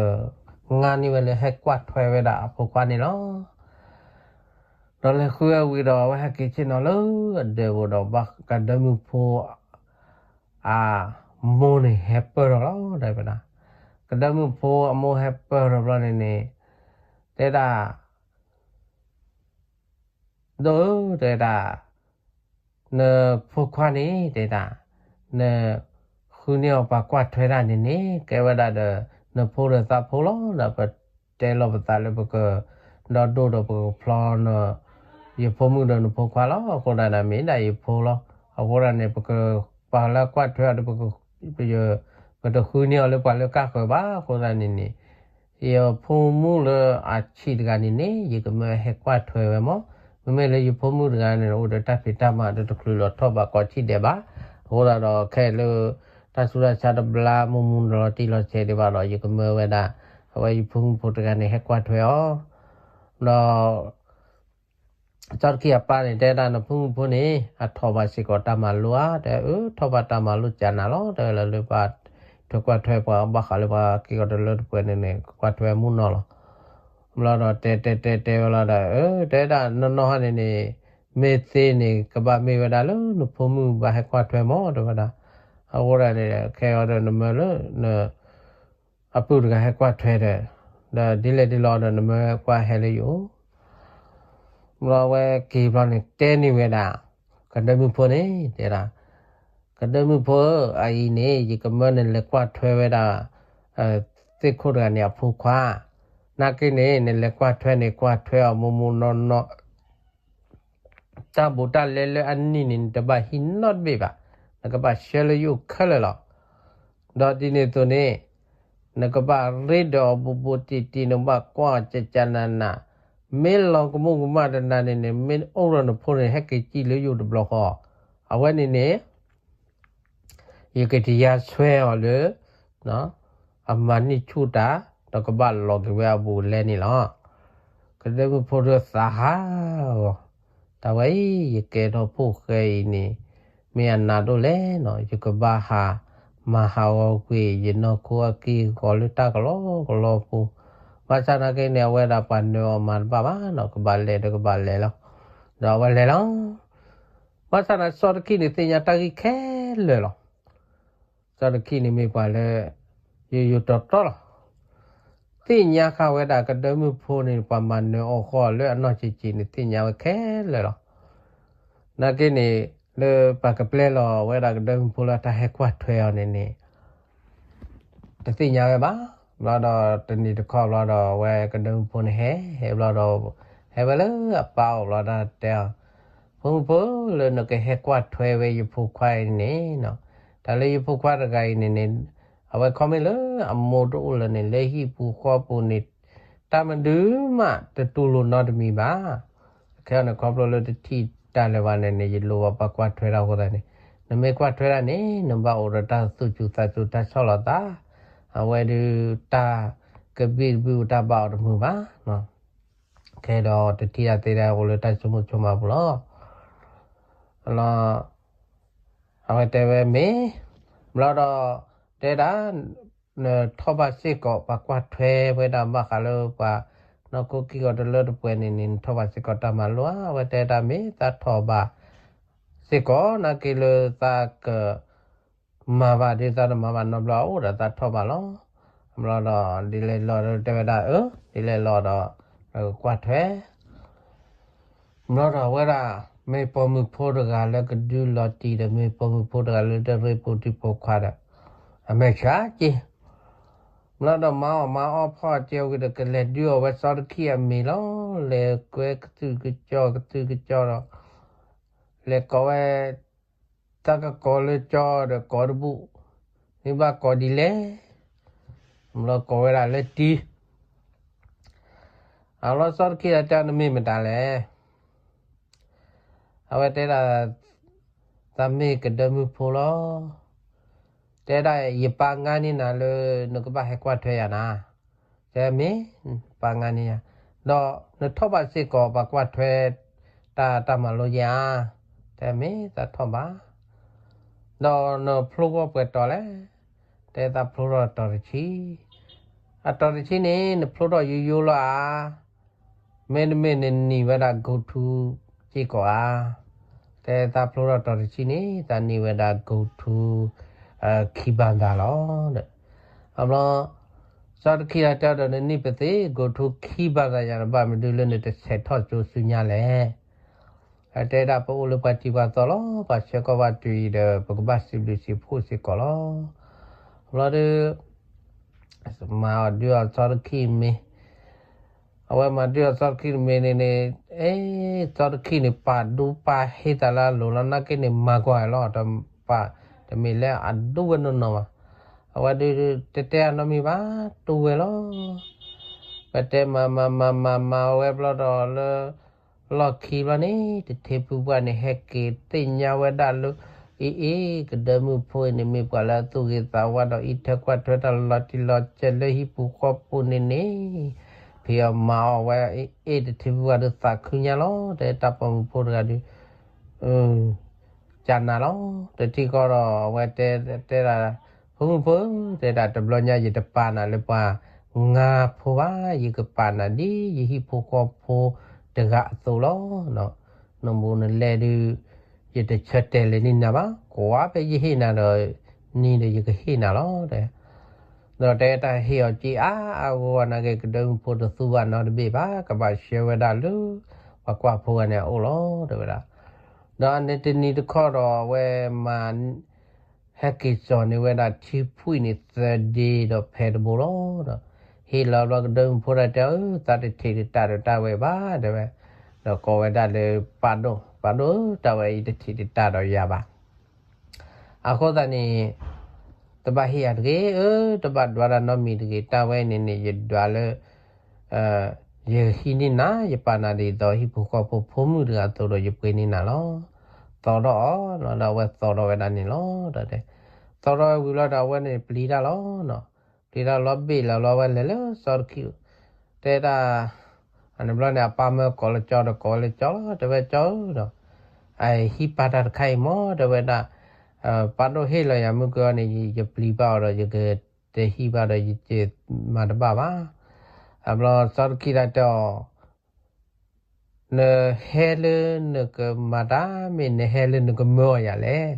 ငါန့ၢ်ဝဲလၢဟဲကွၢ်ထွဲဝဲဒၣ်အဖိခွါန့ၣ်လီၤ. ဒီးလဲၤဃုဝဲဝံၤဒီး အဝဲဟဲက့ၤဆ့ၣ်နီၤလၢအဒၢးပူၤဒီး ဘၣ်ကဒၢမုၣ်ဖိ အမိၢ်န့ၣ်ဟဲပၢၢ်ထီၣ်လီၤ တဲဝဲဒၣ်. ကဒၢမုၣ်ဖိအမိၢ်ဟဲပၢၢ်ထီၣ်ဘျီန့ၣ်န့ၣ် တဲဒၣ် ဒိၣ်ဧၢ တဲဒၣ်, နဖိခွါန့ၣ် တဲဒၣ်, နဃုန့ၢ်အီၤပှၤကွၢ်ထွဲတၢ်န့ၣ်န့ၣ် ကဲဝဲဒၣ်ဒီး နဖိဒီးသးဖိလီၤ. ဒီးပတဲလီၤပသးလၢပက ဒီဒိၣ်ဒီးပကဖျီန ယဖိမုၣ်ဒီးနဖိခွါလီၤ. အဃိဒၣ်န့ၣ် မ့ၢ်ဒၣ်ယဖိလီၤ. အဃိဒၣ်န့ၣ် ပက ပှၤလၢကွၢ်ထွဲအီၤဒီး ပတဃုန့ၢ်အီၤလၢပှၤလၢကၢ်ဃၢၤဘၣ်. အဃိသတးန့ၣ်န့ၣ် ယဖိမုၣ်လၢအဆံးတဂၤန့ၣ်န့ၣ် ယကမၢဟဲကွၢ်ထွဲဝဲမၢ်. မ့မ့ၢ်လၢယဖိမုၣ်တဂၤန့ၣ် အိၣ်ဒီးတၢ်ဖံးတၢ်မၤဒီး တချုးလီၤထီၣ်ဘၣ်ကီးထံၣ်ဒဲးဘၣ်. အဃိသတးဒီး ခဲအံၤလၢ တၢ်ဆူးတၢ်ဆါတဘျါ မူမူနီၢ်နီၢ်တံၢ်လီၤဆဲးဒံးဘၣ်ဒီး ယကမၢဝဲဒၣ် အဝဲယဖိမုၣ်ဖိတဂၤန့ၣ် ဟဲကွၢ်ထွဲအီၤ ဒီး စီၤတခံအပၢ်န့ၣ် တဲဒၣ်နဖိမုၣ်ဖိန့ၣ် အထီၣ်ဘၣ်စ့ၢ်ကီးတၢ်မၤလိဧါ, တဲအၢ ထီၣ်ဘၣ်တၢ်မၤလိကနၤလီၤ. တဲလၢလၢပှၤထွဲကွၢ်ထွဲပှၤဘၣ်ဃးလၢပှၤက့ၢ်ဂီၤတလၢတပှဲၤန့ၣ်န့ၣ် ကွၢ်ထွဲမူနီၢ်လီၤ. ဘျီဒီးတဲတဲတဲတဲဝဲလီၤဒီး အၢ တဲဒၣ်နီၢ်နီၢ်ဟီန့ၣ်န့ၣ် မ့ၢ်သ့န့ၣ် ကဘၣ်မ့ၢ်ဝဲဒၣ်လၢနဖိမုၣ်ဘၣ်ဟဲကွၢ်ထွဲမၢ် တဲဝဲဒၣ်. အဃိဒၣ်န့ၣ် ခဲအံၤဒီးနမၢလၢန အပုၢ်တဂၤဟဲကွၢ်ထွဲဒီး ဒီးဒ်လဲၣ်ဒ်လဲၣ်ဒီး နမၢကွၢ်ဟဲလၢယအိၣ်. ဘျီဝဲက့ၤဘျီန့ၣ် တဲန့ၢ်ဝဲဒၣ် ကဒၢမုၣ်ဖိန့ၣ် တဲဒၣ်, ကဒၢမုၣ်ဖိဧၢ, အအံၤန့ၣ် ယကမၢနလဲၤကွၢ်ထွဲဝဲဒၣ် သ့ၣ်ခိၣ်တဂၤန့ၣ်အဖိခွါ, နာ်က့န့ၣ် နလဲၤကွၢ်ထွဲန့ၣ် ကွၢ်ထွဲအီၤမူမူနီၢ်နီၢ် တၢ်ဘူးတၢ်လဲလၢအနံၣ်န့ၣ် နတဘၣ်ဟံးနီတဘ့ၣ်ဘၣ်, နကဘၣ်ဆှၢလၢယအိၣ်ခဲလၢာ်လီၤ. ဒီးဒ်န့ၣ်အသိးန့ၣ် နကဘၣ်ရ့ဒီးအီၤဘူးဘူးတံၢ်တံၢ်, နဘၣ်ကွၢ်ကကနန, မ့ၢ်လီၤကမူၣ်ကမၣ်တနၤန့ၣ်န့ၣ် မ့ၢ်အိၣ်ဒီးနဖိန့ၣ် ဟဲက့ၤစံၣ်လၢယအိၣ်တဘျီဃီ, အဝဲန့ၣ်န့ၣ် ယကတယါဆွဲအီၤလၢ အမၤန့ၢ်ဆူၣ်တၢ်, ဒီးကဘၣ်လီၤက့ၤဝဲအဘူးအလဲန့ၣ်လီၤ. ကဒၢမုၣ်ဖိဒီးသးဟးဂီၤ, တၢ်ဝဲအံၤ ယကဲထီၣ်ဖိၣ်ဃဲအံၤန့ၣ် မ့ၢ်အနးဒိၣ်လဲၣ်နီၤ, ယကဘၣ်ဟးမၤဟးဂီၤကွံာ် ယနီၢ်ခိအက့ၢ်အဂီၤလၢတၢ်ကလီကလီပူၤ, ဘၣ်ဆၣ်နာ်က့န့ၣ် အဝဲဒၣ်ပှၤနၢၤအီၤမၤတဘၣ်ဘၣ်နီၤ, ကဘၣ်လဲၤဒီးကဘၣ်လဲၤလီၤ. ဒီးအဝဲလဲၤလီၤ. ဘၣ်ဆၣ်န့ၣ် စီၤတခံန့ၣ်သ့ၣ်ညါတၢ်ဂ့ၢ်ခဲလၢာ်လီၤ. စီၤတခံန့ၣ်မ့ၢ်ပှၤလၢ ယိယိတီတီလီၤ. သ့ၣ်ညါဃာ်ဝဲဒၣ်ကဒၢမုၣ်ဖိန့ၣ် ပှၤမၤနၢၤအီၤဃီလၢအနီၢ်ဆံးဆံးန့ၣ် သ့ၣ်ညါဝဲခဲလၢာ်လီၤ. နာ်က့န့ၣ် လၢပှၤကပျဲလီၤဝဲဒၣ်ကဒၢမုၣ်ဖိလၢတၢ်ဟဲကွၢ်ထွဲအီၤန့ၣ်န့ၣ် တသ့ၣ်ညါဝဲဘၣ်. ဘျီဒီးတနံၤတခီဘျီဒီး အဝဲကဒၢမုၣ်ဖိန့ၣ်ဟဲ ဟဲဘျီဒီး ဟဲဝဲလၢအပၢ်အိၣ်ဘျီဒီးတဲအီၤ, ဖိမုၣ်ဖိဧၢ, လၢနကဟဲကွၢ်ထွဲဝဲယဖိခွါအံၤန့ၣ်, တၢ်လၢယဖိခွါတဂၤအံၤန့ၣ်န့ၣ် အဝဲခီမ့ၢ်လၢအမိၢ်တအိၣ်လၢၤန့ၣ် လၢဟံၣ်ပူၤဃီပူၤန့ၣ် တၢ်မနုၤမးတတူၢ်လိာ်နီတမံၤဘၣ်. ခဲအံၤန့ၣ်ခီဖျိလၢတထံၣ်တၢ်လၢၤဘၣ်န့ၣ်န့ၣ် ယလိၣ်ဘၣ်ပှၤကွၢ်ထွဲတၢ်အဃိသတးန့ၣ် နမ့ၢ်ကွၢ်ထွဲတၢ်န့ၣ် နဘၣ်အိၣ်ဒီးတၢ်သူၣ်စူၤသးစူၤ တၢ်ဆီၣ်လီၤသး, အဝဲဒုးတၢ်ကဘံၣ်တဘုၣ်တၢ်ဘၣ်အီၤတမုာ်ဘၣ်. ခဲအံၤဒီးတထံၣ်တၢ်သ့တၢ်အိၣ်လၢတၢ်ဆိကမိၣ်ဆိကမးပူၤလီၤ. အဝဲတဲဝဲမ့ၢ် ဘျီဒီး တဲဒၣ် နထီၣ်ဘၣ်စ့ၢ်ကီးပှၤကွၢ်ထွဲဝဲဒၣ်ဘၣ်ဃးလၢပှၤ နီၢ်ခိက့ၢ်ဂီၤတလၢတပှဲၤန့ၣ်န့ၣ် နထီၣ်ဘၣ်စ့ၢ်ကီးတၢ်မၤလိဧါ. အဝဲတဲတၢ်မ့ၢ်သးထီၣ်ဘၣ်စ့ၢ်ကီး နာ်က့လၢသးက မၤဘၣ်ဒ်သိးနမၤဘၣ်နီတဘျီ အအိၣ်ဒီးသးထီၣ်ဘၣ်လီၤ. ဘျီဒီး ဒ်လဲၣ်လီၤဒီးတဲဝဲဒၣ်အၢ ဒ်လဲၣ်လီၤဒီး နကကွၢ်ထွဲ ဘျီဒီးအဝဲဒၣ် မ့ၢ်ပိာ်မုၣ်ဖိတဂၤလၢကဒုးလီၤတံၢ်ဒီး မ့ၢ်ပိာ်မုၣ်ဖိတဂၤလၢတရ့ပိာ်တံၢ်ပိာ်ခွါဒီး အမဲာ်ဆှးက့ ဘျီဒီးမၤအီၣ်မၤအီဖီၣ်ကဲဝံၤဒီး ကလဲၤဒုးအီၣ်ဝဲစီၤတခံအမံၤလီၤ. လဲၤကွဲကသုၣ်ကစီၣ်ကသုၣ်ကစီၣ်ဒီး လဲၤကိးဝဲ တၢ်ကကိးလၢကၠီဒီးကိးတဘူၣ်, မ့ၢ်ဘၣ်ကိးဒ်လဲၣ်, ဘျီကိးဝဲဒၣ်လၢတံၤ, အလီၤ စီၤတခံဒီးတဲ နမ့ၢ်မတၤလဲၣ်. အဝဲတဲဒၣ်, သးမ့ၢ်ကဒၢမုၣ်ဖိလီၤ. တဲဒၣ် ယပၢ်ငါန့ၢ်နၤလၢ နကဘၣ်ဟဲကွၢ်ထွဲယၤနၤ. တဲမ့ၢ်, ပၢ်ငါန့ၢ်ယၤ, ဒီးနထီၣ်ဘၣ်စ့ၢ်ကီး ပှၤကွၢ်ထွဲတၢ်တၢ်မၤလိယၤဧါ. တဲမ့ၢ်သးထီၣ်ဘၣ်, ဒီးနဖျိထီၣ်ပှဲၤတီၤလဲၣ်. တဲသးဖျိထီၣ်တီၤတဆံ. အတီၤတဆံန့ၣ် နဖျိထီၣ်ယိယိလီၤဧါ. မ့တမ့ၢ်နနံၤဝဲဒၣ် go to စ့ၢ်ကီးဧါ. တဲသးဖျိထီၣ်တီၤတဆံန့ၣ် သးနံၤဝဲဒၣ် go to ခံဘၣ်သးလီၤ. အဘျီ စီၤတခံဒီးတဲဒီး နနံၤပသ့ go to ခံဘၣ်သးယၤ နဘၣ်မနုၤလၢနတဆဲးထီၣ်ကၠိဆူညါလဲၣ်. တဲဒၣ်ပအိၣ်လၢပှၤတံၤပှၤသီလီၤ, ပှၤဆှၢကီၢ်ပှၤတုၤအံၤဒီး ပကဘၣ်စံးဘျုးစံးဖှိၣ်စ့ၢ်ကီးလီၤ. အဘျီဒီး မၤအီၤဒုးအီၤစီၤတခံမ့ၢ်, အဝဲမၤဒုးအီၤစီၤတခံတမ့ၢ်န့ၣ်န့ၣ်, အဲ, စီၤတခံန့ၣ် ပာ်ဒိပာ်ဟ့ၣ်သးလၢအလိၤလီၤ, နာ်က့န့ၣ် မၤကွၢ်လီၤ, တမ့ၢ်လၢအဒိဝဲနီၢ်နီၢ်ဘၣ်. အဝဲဒုးတတဲအနီတမံၤဘၣ်, တိၢ်ဝဲလီၤ. ပတဲမၤမၤမၤမၤမၤဝဲဘျီဒီးလၢ လီၢ်ခံဘျီန့ၣ် တထံဖုပှၢ်န့ၣ် ဟဲက့ၤသ့ၣ်ညါဝဲဒၣ်လၢ အ့ၣ်အ့ၣ် ကဒၢမုၣ်ဖိအံၤန့ၣ် မ့ၢ်ပှၤလၢအသူၣ်ဂ့ၤသးဝါဒီး အံးထွဲကွၢ်ထွဲတၢ်လီၤတံၢ်လီၤဆဲးလၢဟံၣ်ပူၤဃီပူၤန့ၣ်န့ၣ်, ဖံးအီၤမၤအီၤဝဲ အ့ၣ်အ့ၣ် တထံဖုပှၢ်ဒီးသးခုညါလီၤ. တဲတၢ်ပိာ်မုၣ်ဖိတဂၤဒီး ကနၤလီၤ. တထံၣ်ဃီဒီးအဝဲတဲ, တဲဒၣ်, ဖိမုၣ်ဖိ, တဲဒၣ် တဘျီညါယတပာ်နၤလၢပှၤငါဖိဘၣ်, ယကပာ်နၤဒ်ယဟံၣ်ဖိဃီဖိတဂၤအသိးလီၤ. နဘူးနလဲဒုး ယတဆၢတဲာ်လဲၤန့ၢ်နၤဘၣ်, ကွၢ်ဖဲယဟ့ၣ်နၤဒီး နံၤဒီးယကဟ့ၣ်နၤလီၤ. ဒီးတဲတၢ်ဟ့ၣ်အီၤက့ၤအါအါဂီၢ်ဂီၢ်နာ်က့ ကဒၢမုၣ်ဖိတသူဘၣ်နီတဘ့ၣ်ဘၣ်, ကဘၣ်ဆှၢဝဲဒၣ်လၢ ပှၤကွၢ်ဖိဂၤန့ၣ်အအိၣ်လီၤ တဲဝဲဒၣ်. ဒီးန့ၣ်တနံၤတခီဒီးအဝဲမၤ ဟဲက့ၤစိာ်န့ၢ်ဝဲဒၣ်ထံဖှံန့ၣ်သၢဒ့ဒီးဖဲတဘိလီၤ. ဒီးဟ့ၣ်လီၤဘျီကဒၢမုၣ်ဖိဒၣ်တဲအီၤ, သးတထံၣ်တတၢ်ဒီးတၢ်ဝဲဘၣ် တဲဝဲ. ဒီးကိးဝဲဒၣ်လၢပၢ်ဒိၣ်, ပၢ်ဒိၣ်ဧၢ, တၢ်ဝဲအံၤတထံၣ်တတၢ်ဒီးယၤဘၣ်. အဃိသတးန့ၣ် တဘၣ်ဟ့ၣ်ယၤတဂ့ၤဧၢ, တဘၣ်ဒွးတၢ်နီတမံၤတဂ့ၤ, တၢ်ဝဲန့ၣ်န့ၣ် ယဒွးလၢ ယဟံးန့ၢ်နၤ, ယပာ်နၤဒ်သိးဟံၣ်ဖိဃီဖိဖိမုၣ်တဂၤအသိးဒီး ယပှ့ၤန့ၢ်နၤလီၤ. သီထီၣ်အီၤလီၤ. ဒီးအဝဲသီထီၣ်ဝဲဒၣ်န့ၣ်လီၤ. ဒီးတဲ, သီထီၣ်ဝဲဝံၤလီၤဒီး အဝဲန့ၣ်ပျံၤတၢ်လီၤ. ပျံၤတၢ်လီၤဘ့ၣ်လီၤလီၤ ဝဲလဲၤလၢစီၤတခံ, တဲဒၣ်, အန့ၣ်ဘျီန့ၣ် အပၢ်မၢကိးလၢကၠီဒီး ကိးဝဲလၢကၠီလီၤ, တဲဝဲကၠီဧၢဒီး, အဟံၣ်ပာ်တၢ်တခါအံၤမ့ၢ် တဲဝဲဒၣ်, ပၢ်ဒိၣ်ဟ့ၣ်လီၤယၤမုၢ်ကီန့ၣ် ယပျံၤဘၣ်အီၤဒီး ယကတဟံၣ်ဘၣ်ဒီး ယမၤတဘၣ်ဘၣ်. အဘျီစီၤတခံဒၣ်တဲအီၤ, နဟဲလၢနကမၤတၢ် မ့ၢ်နဟဲလၢနကမၢအီၤယၤလဲၣ်.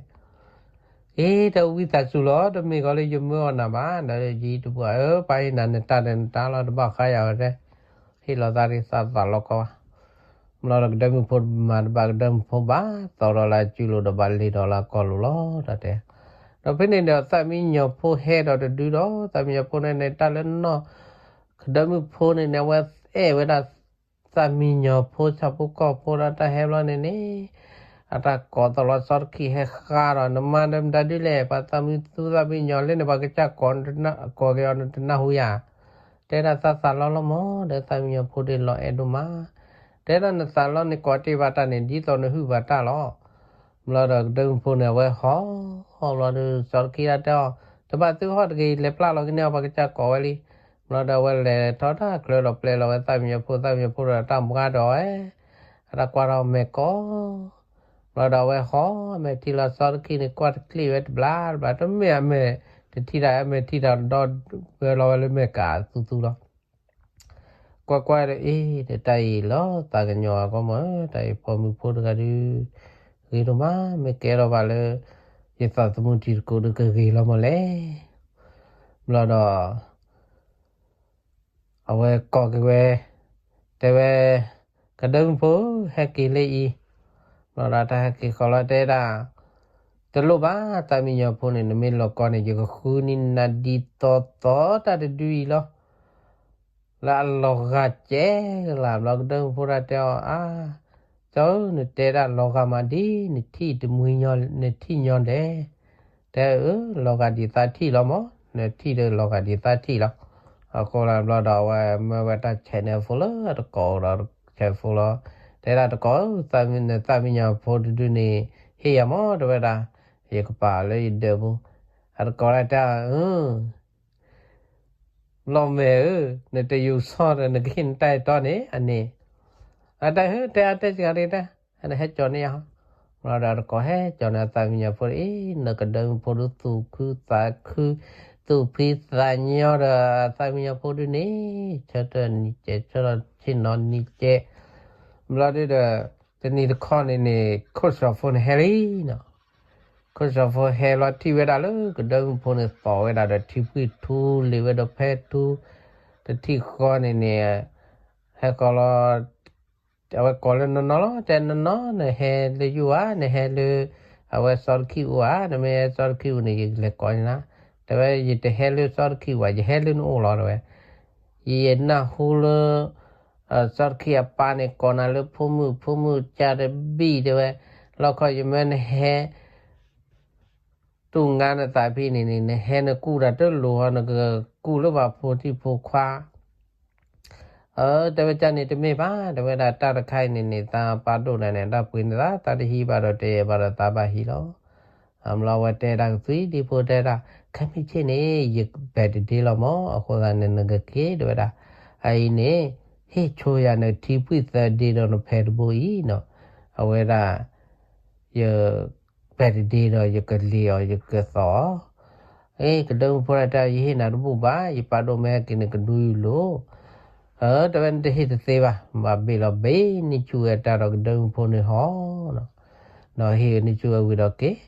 အ့ တၢ်ဝံသးစူၤလီၤ, တမ့ၢ်ဃီလၢယမၢအီၤနၤဘၣ်, ဒီးယတပှၢ်ဧၢ, ပၢ်ဟ့ၣ်နၤနတၢ်ဒီးနတၢ်လီၤ, တဘၣ်ဃါယၤဝဲတဲ, ဟ့ၣ်လီၤသးဒ်သးသးလီကီဘၣ်. ဘျီဒီးကဒၢမုၣ်ဖိမၤတဘၣ်ကဒၢမုၣ်ဖိဘၣ်, သီထီၣ်လၢအစုလိၤဒီး ဘၣ်လ့ၤထီၣ်လၢအကီၢ်လိၤလီၤ တၢ်တဲ. ဒီးဖဲန့ၣ်ဒီး သၣ်မံညီၤဖိဟဲဒီးတဒုဒီး သၣ်မံညီၤဖိန့ၣ်န့ၣ် တၢ်လၢနီၢ် ကဒၢမုၣ်ဖိန့ၣ်န့ၣ် အဝဲအဲၣ်ဝဲဒၣ် သၣ်မံညီၤဖိ ဆၣ်ဖိကီၢ်ဖိဒီး တၢ်ဟဲဘျီန့ၣ်န့ၣ်, အတၢ်ကိးသီၣ်လီၤ စီၤတခံဟဲဃါဒီး နမၤဒီးမတၤဒုလဲၣ်, ပှၤသၣ်မံသူသၣ်မံညီၤလၢန့ၣ် ပှၤကစၢ်ကိးက့ၤအီၤ နတနၢ်ဟူယၤ. တဲဒၣ်သးသးလီလီၤမး, ဒီးသၣ်မံညီၤဖိဒုးလီၤအဲၣ်ဒိၣ်မး. တဲဒၣ်နသးလီန့ၣ် ကိးတ့ၢ်ဘၣ်တၢ်န့ၣ် ဒ်သိးနဟုၣ်ဘၣ်တၢ်လီၤ. ဘျီဒီးကဒၢမုၣ်ဖိန့ၣ် အဝဲဟီၣ်, ဟီၣ်ဘျီဒီး စီၤတခံဒၣ်တဲအီၤ, တဘၣ်သုဟီၣ်တဂ့ၤ, လဲၤပျၢ်လီၤကန့ၢ်အီၤ ပှၤကစၢ်ကိးဝဲလံ. ဘျီဒီးအဝဲလဲၤထီၣ်တၢ်ချၢဒီး ပျဲလီၤဝဲသၣ်မံညီၤဖိ, သၣ်မံညီၤဖိဒီးတၢ်မူၤဒီးဝဲ, အတၢ်ကွၢ်ထီၣ်အမဲာ်ကီ ဘျီဒီးအဝဲဟီၣ်မဲာ်ထံလီၤ စီၤတခံန့ၣ် ကွၢ်တချ့ဝဲတဘျီဘျီ, တမ့ၢ်အမဲာ်တထံၣ်တၢ်, အမဲာ်ထံၣ်တၢ်ဒီး ဝဲလီၤဝဲလၢမဲာ်ကးသူသူလီၤ. ကွၢ်ကွၢ်ဒီး အ့ တၢ်အံၤလီၤသးကညီၤအဂီၢ်မး, တၢ်အံၤပိာ်မုၣ်ဖိတဂၤဒုး ဂ့ၤဒိၣ်မး, မ့ၢ်ကဲထီၣ်ဘၣ်လၢ ယသးသမူတံၤသကိးဒုးကဂ့ၤလီၤမးလဲၣ်. ဘျီဒီး အဝဲကိးက့ၤဝဲ, တဲဝဲ, ကဒၢမုၣ်ဖိ ဟဲက့ၤလၢအံၤ. ဘျီဒီးတၢ်ဟဲက့ၤဃီလီၤ တဲဒၣ်, တလိၣ်ဘၣ် သၣ်မံညီၤဖိန့ၣ် နမ့ၢ်လီၤကီန့ၣ် ယကဃုန့ၢ်နၤဒ်သိးသိးတၢ်တဒုအံၤလီၤ. လၢအလီၤဂာ်စဲးကလး ဘျီကဒၢမုၣ်ဖိဒၣ်တဲအီၤ, အါ, ကၠီဧၢ, နတဲဒၣ်လီၤဂာ်မးဒ် နထံၣ်တမှံညီ, နထံၣ်ညီဒဲး. တဲအၢ လီၤဂာ်ဒ်သးထံၣ်လီၤမး, နထံၣ်ဒီးလီၤဂာ်ဒ်သးထံၣ်လီၤ. အဃိလၢဘျီဒီးအဝဲမၢဝဲတၢ် channel ဖိလၢအတကိးဒီး channel ဖိလီၤ. တဲဒၣ်တကိးဧၢ, နသၣ်မံညီၤဖိတဒုန့ၣ် ဟ့ၣ်ယၤမး တဲဝဲဒၣ်. ယကပာ်လၢယဒၢးပူၤ. အတကိးဒၣ်တဲ လီၤမဲာ်ဧၢ, နတယူၤဆီဒီး နကဟ့ၣ်နတၢ်အဲၣ်တီန့ၣ် အန့ၣ်. အတၢ်ဟၢ တဲအါတဲစှၤတဂ့ၤတၢ်, နဟဲကၠီၤန့ၢ်ယၤဟီ. ဘျီဒီးအတကိးဟဲကၠီၤန့ၢ်အသၣ်မံညီၤဖိအံၤ, နကဒၢမုၣ်ဖိဒုးသူၣ်ခုသးခု, သူၣ်ဖှံသးညီဒီးအသၣ်မံညီၤဖိဒုးန့ၣ်, ဆၢထၢၣ်နံၤကဲး, ဆၢထၢၣ်ဆ့ၣ်နီၤနံၤကဲး. ဘျီဒုဒီး တနံၤတခီန့ၣ်န့ၣ် ခိၣ်စီၤဖိန့ၣ်ဟဲလံနီၤ. ခိၣ်စီၤဖိဟဲလီၤထံၣ်ဝဲဒၣ်လၢကဒၢမုၣ်ဖိန့ၣ် သီၣ်ဝဲဒၣ်ဒီးထံဖှံၣ်ထူ လ့ၤဝဲဒီးဖဲထူ, တထံၣ်ဃီန့ၣ်န့ၣ် ဟဲဃီလီၤ, အဝဲကိးလၢနီၢ်နီၢ်လီၤ, တဲနီၢ်နီၢ် နဟဲလၢယအိၣ်ဧါ, နဟဲလၢ အဝဲစီတခံၣ်အိၣ်ဧါ, နမ့ၢ်ဟဲစီတခံၣ်အိၣ်န့ၣ် ယလဲၤကိးန့ၢ်နၤ. တဲဝဲ ယတဟဲလၢစီတခံၣ်ဘၣ်, ယဟဲလၢနအိၣ်လီၤ တဲဝဲ. ယနၢ်ဟူလၢ စီတခံၣ်အပၢ်န့ၣ် ကိးနၤလၢဖိမုၣ်, ဖိမုၣ်ကၢ်တဘံၣ် တဲဝဲ, လီခီယမၢနဟဲ တူၢ်ငါနသးဖဲန့ၣ်န့ၣ် နဟဲနကူၣ်တၢ်တလိၤဟီ နကကူၣ်လၢပှၤဖိထံဖိခွါ. အၢ တဲဝဲ ကန့ၣ်တမ့ၢ်ဘၣ်, တဲဝဲဒၣ်တၢ်တခါအံၤန့ၣ်န့ၣ် သးပၢ်ဒိၣ်နၤန့ၣ် တၢ်ပှ့ၤန့ၢ်သး, သးတဟံးဘၣ်ဒီးတအဲၣ်ဘၣ်ဒီးသးဘၣ်ဟံးလီၤ. အဘျီဝဲတဲဒၣ်ကသွံဒံဖိတဲဒၣ်, ခဲမုၢ်ဆ့ၣ်န့ၣ် ယ birthday လီၤမး, အဃိသတးန့ၣ် နကက့ၤ တဲဝဲဒၣ်. အအံၤန့ၣ် ဟ့ၣ်ဆိယၤနထံဖှံၣ်သၢဒ့ဒီးနဖဲတဘိအံၤနီၤ, အဝဲဒၣ် ယ birthday ဒီးယကလ့ၤအီၤ ယကသီၣ်အီၤ. အ့ ကဒၢမုၣ်ဖိဒၣ်တဲ ယဟ့ၣ်နၤတဘူၣ်ဘၣ်, ယပၢ်ဒိၣ်မ့ၢ်ဟဲက့ၤန့ၣ် ကဒုယလိၤ. အၢ တဲဝဲ နတဟ့ၣ်တသ့ဘၣ်, ဘၣ်ဘ့ၣ်လီၤဘ့ၣ် နံၣ်ဆူၣ်ဝဲတၢ်ဒီးကဒၢမုၣ်ဖိန့ၣ်ဟီနီၤ. ဒီးဟ့ၣ်နံၣ်ဆူၣ်ဝဲဝံၤဒီးက့ၤ,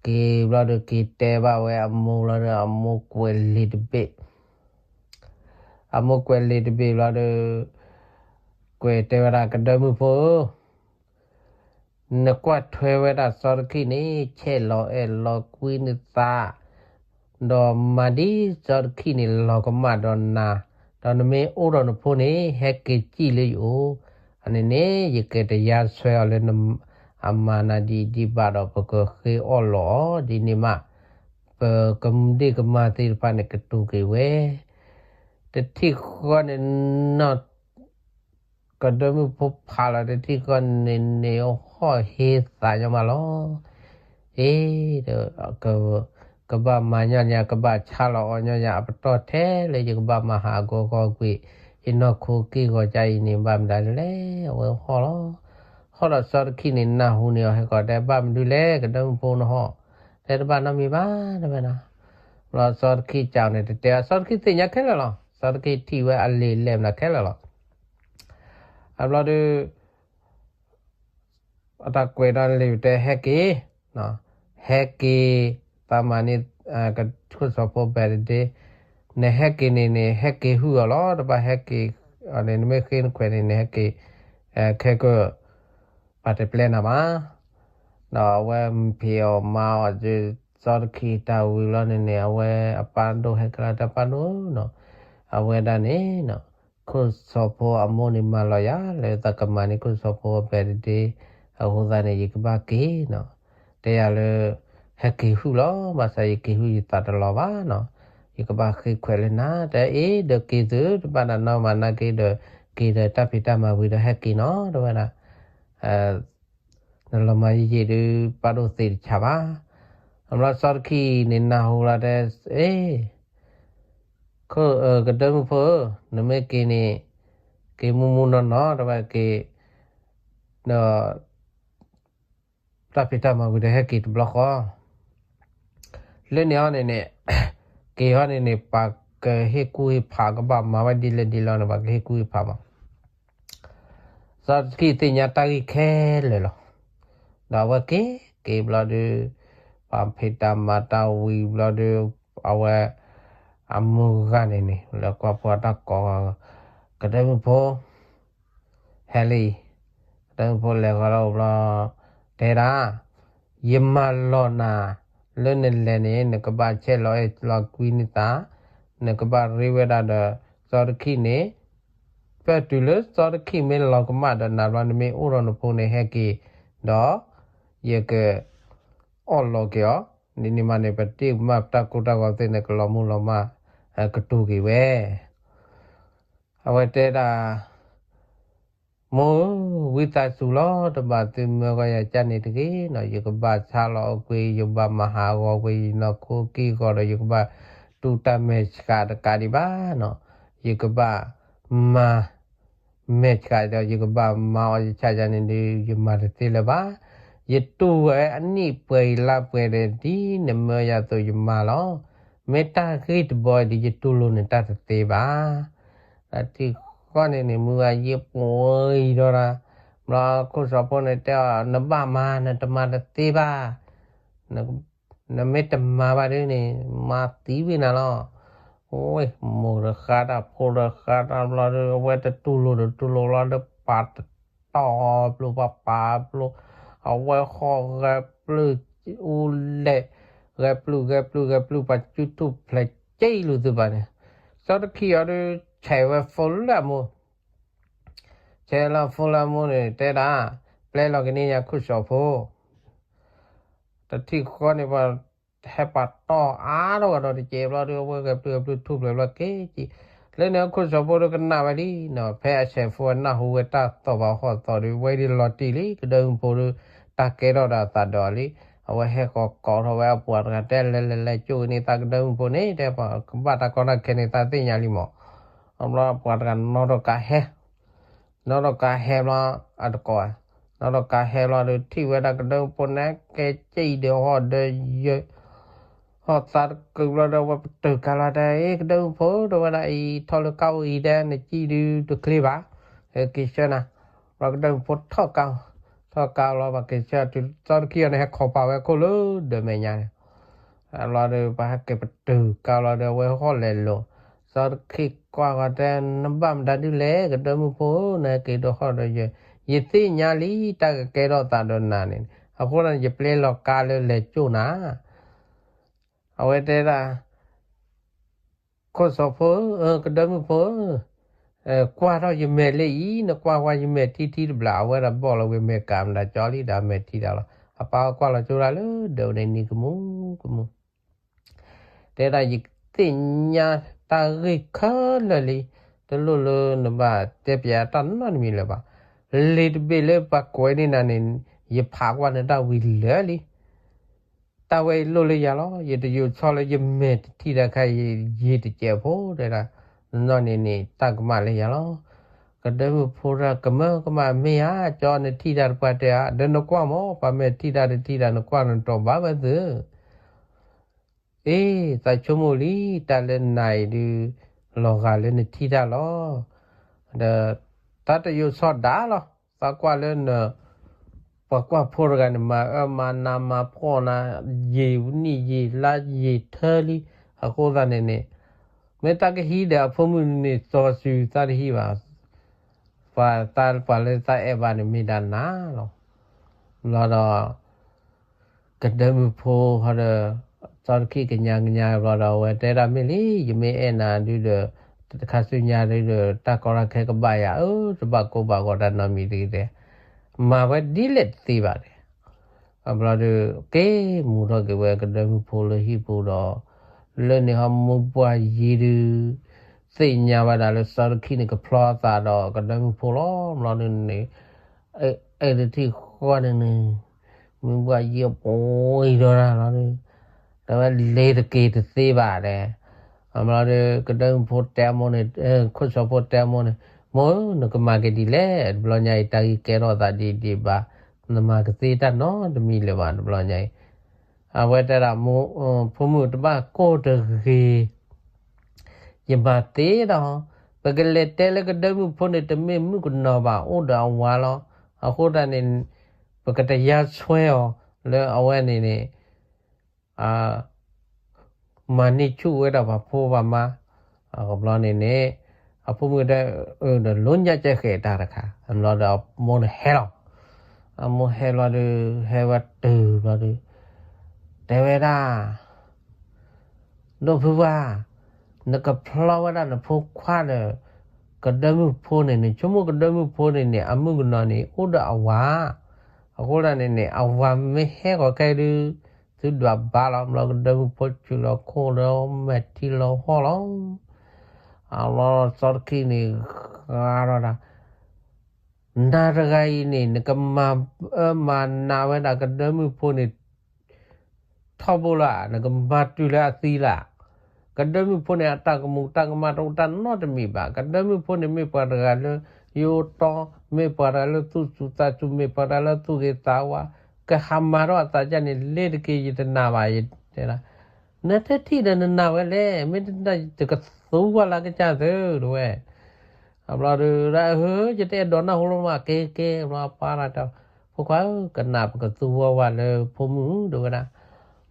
က့ၤဘျီဒီးက့ၤတဲဘၣ်ဝဲအမိၢ်လီၤဒီး အမိၢ်ကွဲးလံာ်တဘ့ၣ် အမိၢ်ကွဲးလံာ်တဘ့ၣ်ဘျီဒီး ကွဲးတဲဝဲဒၣ် ကဒၢမုၣ်ဖိဧၢ, နကွၢ်ထွဲဝဲဒၣ်စီတခံၣ်န့ၣ် ဆဲးလီၤအဲၣ်လီၤကွံနသး, ဒီးမၤဒ်စီတခံၣ်န့ၣ် လီၤကမၣ်ဒီးနၤ, ဒီးနမ့ၢ်အိၣ်ဒီးနဖိန့ၣ် ဟဲက့ၤစံၣ်လၢယအိၣ်, အန့ၣ်န့ၣ် ယကတဲယါဆွဲအီၤလၢ အမၤနၤဒ်အံၤဒ်ဘၣ်ဒီး ပကဃ့အီၣ်လီၤအီၤဒ်န့ၣ်မး, ပကဒ့ၣ်ကမၢ်သ့ၣ်တဖၣ်န့ၣ် ကတိၤက့ၤဝဲ တထံၣ်ဃီန့ၣ်နီၤ ကဒၢမုၣ်ဖိဖးလီၤတထံၣ်ဃီန့ၣ်န့ၣ် ဟီၣ်ဟ့သးညီမးလီၤ. အ့ ကဘၣ်မၤညီနၤ ကဘၣ်ဆါလီၤအီၤညီနၤ အပတီၢ်ထဲလၢယကဘၣ်မၤဟးဂီၤဂီၤကွံာ် ယနီၢ်ခိက့ၢ်ဂီၤကါအံၤန့ၣ် ဘၣ်မတၤလဲၣ် အဝဲဟီၣ်လီၤ. ဟီၣ်ဒီးစီတခံၣ်န့ၣ် နၢ်ဟူန့ၢ်အီၤဟဲကီးတဲ ဘၣ်မနုၤလဲၣ် ကဒၢမုၣ်ဖိနဟီၣ်, တဲတဘၣ်နီတမံၤဘၣ် တဲဝဲဒၣ်. ဘျီစီတခံၣ်စံးန့ၣ် တတဲဘၣ် စီတခံၣ်သ့ၣ်ညါခဲလၢာ်လီၤ. စီတခံၣ်ထံၣ်ဝဲအလံာ်လဲၢ်မနုၤခဲလၢာ်လီၤ. အဘျီဒီး အတၢ်ကွဲးဒီးလံာ်တဲဟဲက့ၤ, ဟဲက့ၤ, သးမၤန့ၢ် ကဒၢမုၣ်ဖိ birthday, နဟဲက့ၤန့ၣ်န့ၣ် ဟဲက့ၤဟုၣ်အီၤလီၤ. တဘၣ်ဟဲက့ၤန့ၣ် နမ့ၢ်ဃ့နခွဲးန့ၣ် နဟဲက့ၤ ခဲကၢၢ် ပှၤတပျဲနၤဘၣ်. ဒီးအဝဲဖံးအီၣ်မၤအီၣ် စီတခံၣ်တၢ်ဝံၤလီၤန့ၣ်န့ၣ် အဝဲအပၢ်ဒိၣ်ဟဲက့ၤလီၤ တဲပၢ်ဒိၣ်ဧၢနီၤ, အဝဲဒၣ်န့ၣ် ခိၣ်စီၤဖိအမိၢ်န့ၣ်မၤလီၤယၤလၢသးကမၤန့ၢ်ခိၣ်စီၤဖိ birthday အဃိသတးန့ၣ် ယကဘၣ်က့ၤနီၤ, တဲယၤလၢ ဟဲက့ၤဟုၣ်လီၤ, ဘၣ်ဆၣ်ယက့ၤဟုၣ်ယသးတလီၤဘၣ်နီၤ, ယကဘၣ်ဃ့ခွဲးလၢနၤ, တဲအ့ၣ် ဒီးက့ၤသု တဘၣ်နနီၢ်မၤနၢ်က့ၤဒီး က့ၤဒီးတၢ်ဖံးတၢ်မၤဝံၤဒီးဟဲက့ၤနီၤ တဲဝဲဒၣ်. နလီၤမၢ်ယံာ်ယံာ်ဒုး ပၢ်ဒိၣ်သ့တဆါဘၣ်. အဘျီစီတခံၣ်န့ၣ်နၢ်ဟူလီၤတဲ အ့ၣ် ကဒၢမုၣ်ဖိဧၢ, နမ့ၢ်က့ၤန့ၣ် က့ၤမူမူနီၢ်နီၢ် တဲဝဲက့ၤ ဒီး တၢ်ဖံးတၢ်မၤဝံၤဒီးဟဲက့ၤတဘျီဃီ, လၢန့ၣ်အီၤန့ၣ်န့ၣ် က့ၤအီၤန့ၣ်န့ၣ် ပှၤကဟ့ၣ်ကူၣ်ဟ့ၣ်ဖး ကဘၣ်မၤဝဲဒ်လဲၣ်ဒ်လဲၣ်န့ၣ် ပှၤကဟ့ၣ်ကူၣ်ဟ့ၣ်ဖးမး. စီတခံၣ်သ့ၣ်ညါတၢ်ဂ့ၢ်ခဲလၢာ်လီၤ. ဒီးအဝဲက့ၤ က့ၤဘျီဒုး ပှၤဖံးတၢ်မၤတၢ်ဝံၤဘျီဒုး အဝဲ အမိၢ်ဂၤန့ၣ်န့ၣ် လဲၤကွၢ်ဖိအတၢ်ကိး ကဒၢမုၣ်ဖိ ဟဲလံ, ကဒၢမုၣ်ဖိလဲၤဃီၤလီၤဘျီ တဲဒၣ် ယမၤလီၤနၤ လၢနလဲၤန့ၣ် နကဘၣ်ဆဲးလီၤအဲၣ်လီၤကွံနသး, နကဘၣ်ရ့ဝဲဒၣ်ဒီး စီတခံၣ်န့ၣ်, ပၢၢ်တုၤလၢစီတခံၣ်မ့ၢ်လီၤကမၣ်ဒီးနၤဘျီ နမ့ၢ်အိၣ်ဒီးနဖိန့ၣ်ဟဲက့ၤ, ဒီး ယက အီၣ်လီၤက့ၤအီၤ, ဒ်န့ၣ်မးန့ၣ် ပတ့ၢ်မးပတၢ်ကိၢ်တၢ်ဂီၤသ့ၣ်န့ၣ် ကလီၤမူလီၤမၢ်, ကတိၤက့ၤဝဲ, အဝဲတဲဒၣ် မိၢ်ဧၢ, ဝံသးစူၤလီၤ, တဘၣ်သုမၢကီယၤကၢ်န့ၣ်တဂ့ၤနီၤ, ယကဘၣ်ဆါလီၤအီၣ်ကွံာ်, ယကဘၣ်မၤဟးဂီၤကွံာ်ယနီၢ်ခိက့ၢ်ဂီၤဒီး ယကဘၣ်တူၢ်တၢ်မဲာ်ဆှးတကးဒံးဘၣ်နီၤ, ယကဘၣ်မၤ မဲာ်ဆှးဒီး ယကဘၣ်မၤအီၣ်ယဆၣ်ယၤန့ၣ်ဒီး ယမၤတသ့လၢၤဘၣ်. ယတူၢ်ဝဲအနံၣ်ပှဲၤအံၤလါပှဲၤဒီး ဒ်နမၢယၤအသိးယမၤလီၤ. မ့ၢ်တၢ်ဂ့ၢ်တဘီအံၤဒီး ယတူၢ်လိာ်နတၢ်တသ့ဘၣ်. တၢ်ထံၣ်ဃီန့ၣ်န့ၣ် မုၢ်ဂၤယံာ်ပှဲၤအံၤဒီးဒၣ်, ဘျီခိၣ်စီၤဖိန့ၣ်တဲအီၤ နဘၣ်မၤ နတမၤတသ့ဘၣ် နမ့ၢ်တမၤဘၣ်ဒ်န့ၣ် မၤသံဝံၤနၤလီၤ. ဝဲမိၢ်ဒီးဃါတၢ် ဖိဒီးဃါတၢ်ဘျီဒီး အဝဲတတူၢ်လိာ်တတူၢ်လိာ်ဘျီဒီး ပာ်တတီၤပျိၢ် ပှၤပာ်ပျိၢ်, အဝဲဃီဂဲၤပျုၢ်အူလဲၣ်, ဂဲၤပျုၢ် ဂဲၤပျုၢ် ဂဲၤပျုၢ် ပှၤကၠူထူၣ်ဖျဲးက့လူၤသုဘၣ်န့ၣ်, စီၤတခံအီၤဒီး ဆဲးဝဲဖိလၢအမိၢ် ဆဲးလီၤဖိလၢအမိၢ်န့ၣ် တဲဒၣ်, ပျဲလီၤက့ၤန့ၢ်ယၤခိၣ်စီၤဖိ, တထံၣ်ဃီန့ၣ် ပှၤဟဲပာ်တီၢ်အါထီၣ်ကဒီးတကဲးဘျီဒီး အဝဲဂဲၤပျုၢ်ဂဲၤပျုၢ်ထူၣ်ဖျဲးဘျီက့ၤက့ၤ, လၢန့ၣ်ခိၣ်စီၤဖိဒီးကနၣ်ဝဲလံနီၤ, ဖဲအဆဲးဖိအနၢ်ဟူဝဲတၢ်သီၣ်ဘၣ်ဟီၣ်သီၣ်ဒီး ဝဲဒၣ်လီၤတံၢ်လံ ကဒၢမုၢ်ဖိဒီး တၢ်ကဲထီၣ်ဒီးအသးဒီးလံ, အဝဲဟဲဃီၤကိးထီၣ်ဝဲအပှၤတဂၤတဲ လဲၤလဲၤလဲၤကၠိက့ၤန့ၢ်သးကဒၢမုၢ်ဖိန့ၣ် တဲပှၤ ကဘၣ်တၢ်ကီတၢ်ခဲန့ၣ် သးသ့ၣ်ညါလံမး, အဘျီပှၤတဂၤနီၣ်ထီၣ်ကါဟဲ နီၣ်ထီၣ်ကါဟဲဘျီ အတကိး, နီၣ်ထီၣ်ကါဟဲဘျီဒီး ထံၣ်ဝဲဒၣ်ကဒၢမုၢ်ဖိန့ၣ် ကဲကၠံၣ်ဒီးဟီၣ်ဒီးယၢၤ, ဟီၣ်သးတကုာ်ဘျီဒီး အဝဲပတုာ်ကါလီၤတဲ အ့ ကဒၢမုၢ်ဖိ တဲဝဲဒၣ်အံၤ ထီၣ်လၢကါအိၣ်အံၤဒဲ နကၠံၣ်ဒုတချ့ဘၣ်, က့ၤဆှၢနၤ, ဘျီကဒၢမုၢ်ဖိထီၣ်ကါ, ထီၣ်ကါလီၤ ပှၤက့ၤဆှၢတုၤ စီၤတခံအီၤန့ၣ် ဟဲခိးပာ်ဝဲခိၣ်လၢဒၢးမဲာ်ညါန့ၣ် ဘျီဒီး ပှၤဟဲက့ၤပတုာ်ကါလီၤဒီး အဝဲဟီၣ်လဲၤလိာ်, စီၤတခံကွၢ်ဃီၤတဲ နဘၣ်မတၤဒုလဲၣ် ကဒၢမုၢ်ဖိဧၢ နဟဲက့ၤဒီးဟီၣ်ဒီးယၢၤ, ယသ့ၣ်ညါလံ တၢ်ကကဲထီၣ်သးဒီးနၤန့ၣ်, အဃိသတးန့ၣ် ယပျဲလီၤကါလၢလဲၤကၠိနၤ အဝဲတဲဒၣ်, ခိၣ်စီၤဖိဧၢ, ကဒၢမုၢ်ဖိဧၢ, ကွၢ်ထီၣ်ယမဲာ်လၢအံၤ နကွၢ်ကွၢ်ယမဲာ်ထံထံတဘျီ, အဝဲဒၣ်ဘီၣ်လီၤဝဲမဲာ်ကးမတၤကၠီလံ ဒီးမဲာ်ထံတၢ်လီၤ, အပၢ်ကွၢ်လီၤကၠိတၢ်လၢဒၢးန့ၣ်နံၤကမူၤကမူၤ တဲဒၣ် ယသ့ၣ်ညါတၢ်ဂ့ၢ်ခဲလၢာ်လံ, တလိၣ်လၢနဘၣ်တဲပၠးတၢ်နီတမံၤလၢၤဘၣ်, လံာ်တဘ့ၣ်လၢပှၤကွဲးန့ၢ်နၤန့ၣ် ယဖးကွၢ်နတၢ်ဝံၤလၢာ်လံ, တၢ်ဝဲအံၤလိၣ်လၢယၤလီၤ, ယတယိးဆီလၢယမဲာ်တထံၣ်တၢ်ခါအံၤ ယံာ်တစဲးဖိ တဲဒၣ်, နနီၢ်န့ၣ်န့ၣ် တၢ်ကမၣ်လၢယၤလီၤ, ကဒၢမုၢ်ဖိတၢ်ကမၢကမၣ်မ့ၢ်ဧါ, ကၠီနထံၣ်တၢ်တပှၢ်တဲဧါ, ဒီးနကွၢ်မး ပှၤမဲာ်ထံၣ်တၢ်တထံၣ်တၢ် နကွၢ်နတီၤဘၣ်ဝဲသု အ့ သးဆိကမိၣ်လံ တၢ်လၢနၤအံၤဒုး လီၤဂာ်လၢနထံၣ်တၢ်လီၤ, ဒီး သးတယိးဆီဒၣ်လီၤ, သးကွၢ်လၢန ပှၤကွၢ်ဖိတဂၤန့ၣ် မၤအၢမၤနးမၤဖှီၣ်နၤ ယံာ်နံၣ်ယံာ်လါယံာ်ထၢလံ, အဃိသတးန့ၣ်န့ၣ် မ့ၢ်သးကဟံးဒီးအဖိမုၣ်န့ၣ် စီၤစုၤသးတဟံးဘၣ် ပှၤသးပှၢ်လၢသးအဲၣ်ဘၣ်န့ၣ်မ့ၢ်ဒၣ်နၤလီၤ. ဘျီဒီး ကဒၢမုၢ်ဖိဟီဒီး စီၤတခံကညါကညါဘျီဒီး အဝဲတဲဒၣ်မ့ၢ်လံ, ယမ့ၢ်အဲၣ်နၤဒုဒီး တခါဆူညါဒုဒီး တၢ်ကီတၢ်ခဲကဘၣ်ယၤဧၢ, တဘၣ်ကိၢ်ဘၣ်ဂီၤတၢ်နီတမံၤတဂ့ၤတဲ, မၤဝဲဒ်လဲၣ်တသ့ဘၣ်တဲ အဘျီဒီး က့ၤမူၤထီၣ်က့ၤဝဲကဒၢမုၢ်ဖိလၢဟံၣ်ပူၤဒီး လၢန့ၣ်ဟီမုၢ်ပှၢ်ယံၤဒုး သ့ၣ်ညါဝဲဒၣ်လၢစီၤတခံန့ၣ်ကဖျီသးဒီးကဒၢမုၢ်ဖိလီၤ. ဘျီဒုးန့ၣ် အဲၣ်တထံၣ်ဃီန့ၣ်န့ၣ် မုၢ်ပှၢ်ယံၤပှဲၤဒီးတၢ်လီၤဒီး တဲဝဲလဲၤတက့ၤတသ့ဘၣ်တဲ, အဘျီဒီး ကဒၢမုၢ်ဖိတဲအမိၢ်န့ၣ် ခိၣ်စီၤဖိတဲအမိၢ်န့ၣ် မိၢ်ဧၢ နကမၤက့ၤဒ်လဲၣ်, တဘျီညါအံၤ တၢ်ဂ့ၢ်ကဲထီၣ်သးဒ်ဒ်ဘၣ်, နမၤကသ့တၢ်နီတမံၤလၢၤဘၣ် တဘျီညါအံၤ. အဝဲတဲဒၣ် ဖိမုၣ်တဘၣ်ကိၢ်တဂ့ၤ, ယမၤသ့ဒီး ပကလဲၤတဲလၢကဒၢမုၢ်ဖိန့ၣ် တမ့ၢ်မုၣ်ကနီၤဘၣ် အိၣ်ဒီးအဝၤလီၤ. အဃိသတးန့ၣ် ပကတယါဆွဲအီၤလၢအဝဲန့ၣ်န့ၣ် မၤန့ၢ်ဆူၣ်ဝဲဒၣ်ပှၤဖိပှၤမါ, အဘျီန့ၣ်န့ၣ် အဖိမုၣ်တဲ အၢ ဒီးလိညါကဲဃဲၤတၢ်တခါ, အဘျီဒီးအမိၢ်န့ၣ်ဟဲလီၤ, အမိၢ်ဟဲလီၤဒီး ဟဲဝဲတုၤဘျီဒီး တဲဝဲဒၣ် ဒိၣ်ဖုပှၢ်, နကဖျီဝဲဒၣ်နဖိခွါဒီး ကဒၢမုၢ်ဖိန့ၣ် နဆိကမိၣ်ကဒၢမုၢ်ဖိန့ၣ်န့ၣ် အမုၣ်ကနီၤန့ၣ် အိၣ်ဒီးအဝၤ, အဃိဒၣ်န့ၣ်န့ၣ် အဝၤမ့ၢ်ဟဲဂီၤခဲဒုး သုဒွးဘါလီၤ. ဘျီကဒၢမုၣ်ဖိဆူးလီၤခိၣ်ဒီးမဲာ်ထံလီၤဟီၣ်လီၤ. အဘျီစီၤတခံန့ၣ် ဃးဒီးဒၣ် နၤတဂၤအံၤန့ၣ် နကမၤအၢမၤနးဝဲဒၣ်ကဒၢမုၣ်ဖိန့ၣ် ထီဘိလၢ နကမၤတုၤလၢအသံလၢ ကဒၢမုၣ်ဖိန့ၣ် အတၢ်ကမူးတၢ်ကမၣ်တအိၣ်တၢ်နီတမံၤဘၣ်. ကဒၢမုၣ်ဖိန့ၣ် မ့ၢ်ပှၤတဂၤလၢ ယိတီ, မ့ၢ်ပှၤတဂၤလၢသူၣ်စူၤသးစူၤ, မ့ၢ်ပှၤတဂၤလၢသူၣ်ဂ့ၤသးဝါ, ကဟးမၤထီၣ်အသးဒ်န့ၣ် လ့ၤတက့ၢ် ယတနာ်ဘၣ်, ယတဲဒၣ် နတထံၣ်ဒီးနနာ်ဝဲလဲၣ်, မ့ၢ်တနာ်ယကသူဝဲလၢကစၢ်သု တဲဝဲ. အဘျီဒီး ယတအဲၣ်ဒိးနၢ်ဟူလီၤမး, ကဲကဲ, ဘျီပၢ်ဒီးတဲ ဖိခွါဧၢ, ကနၣ်ပကသူဝဲဝဲလၢဖိမုၣ် တဲဝဲဒၣ်.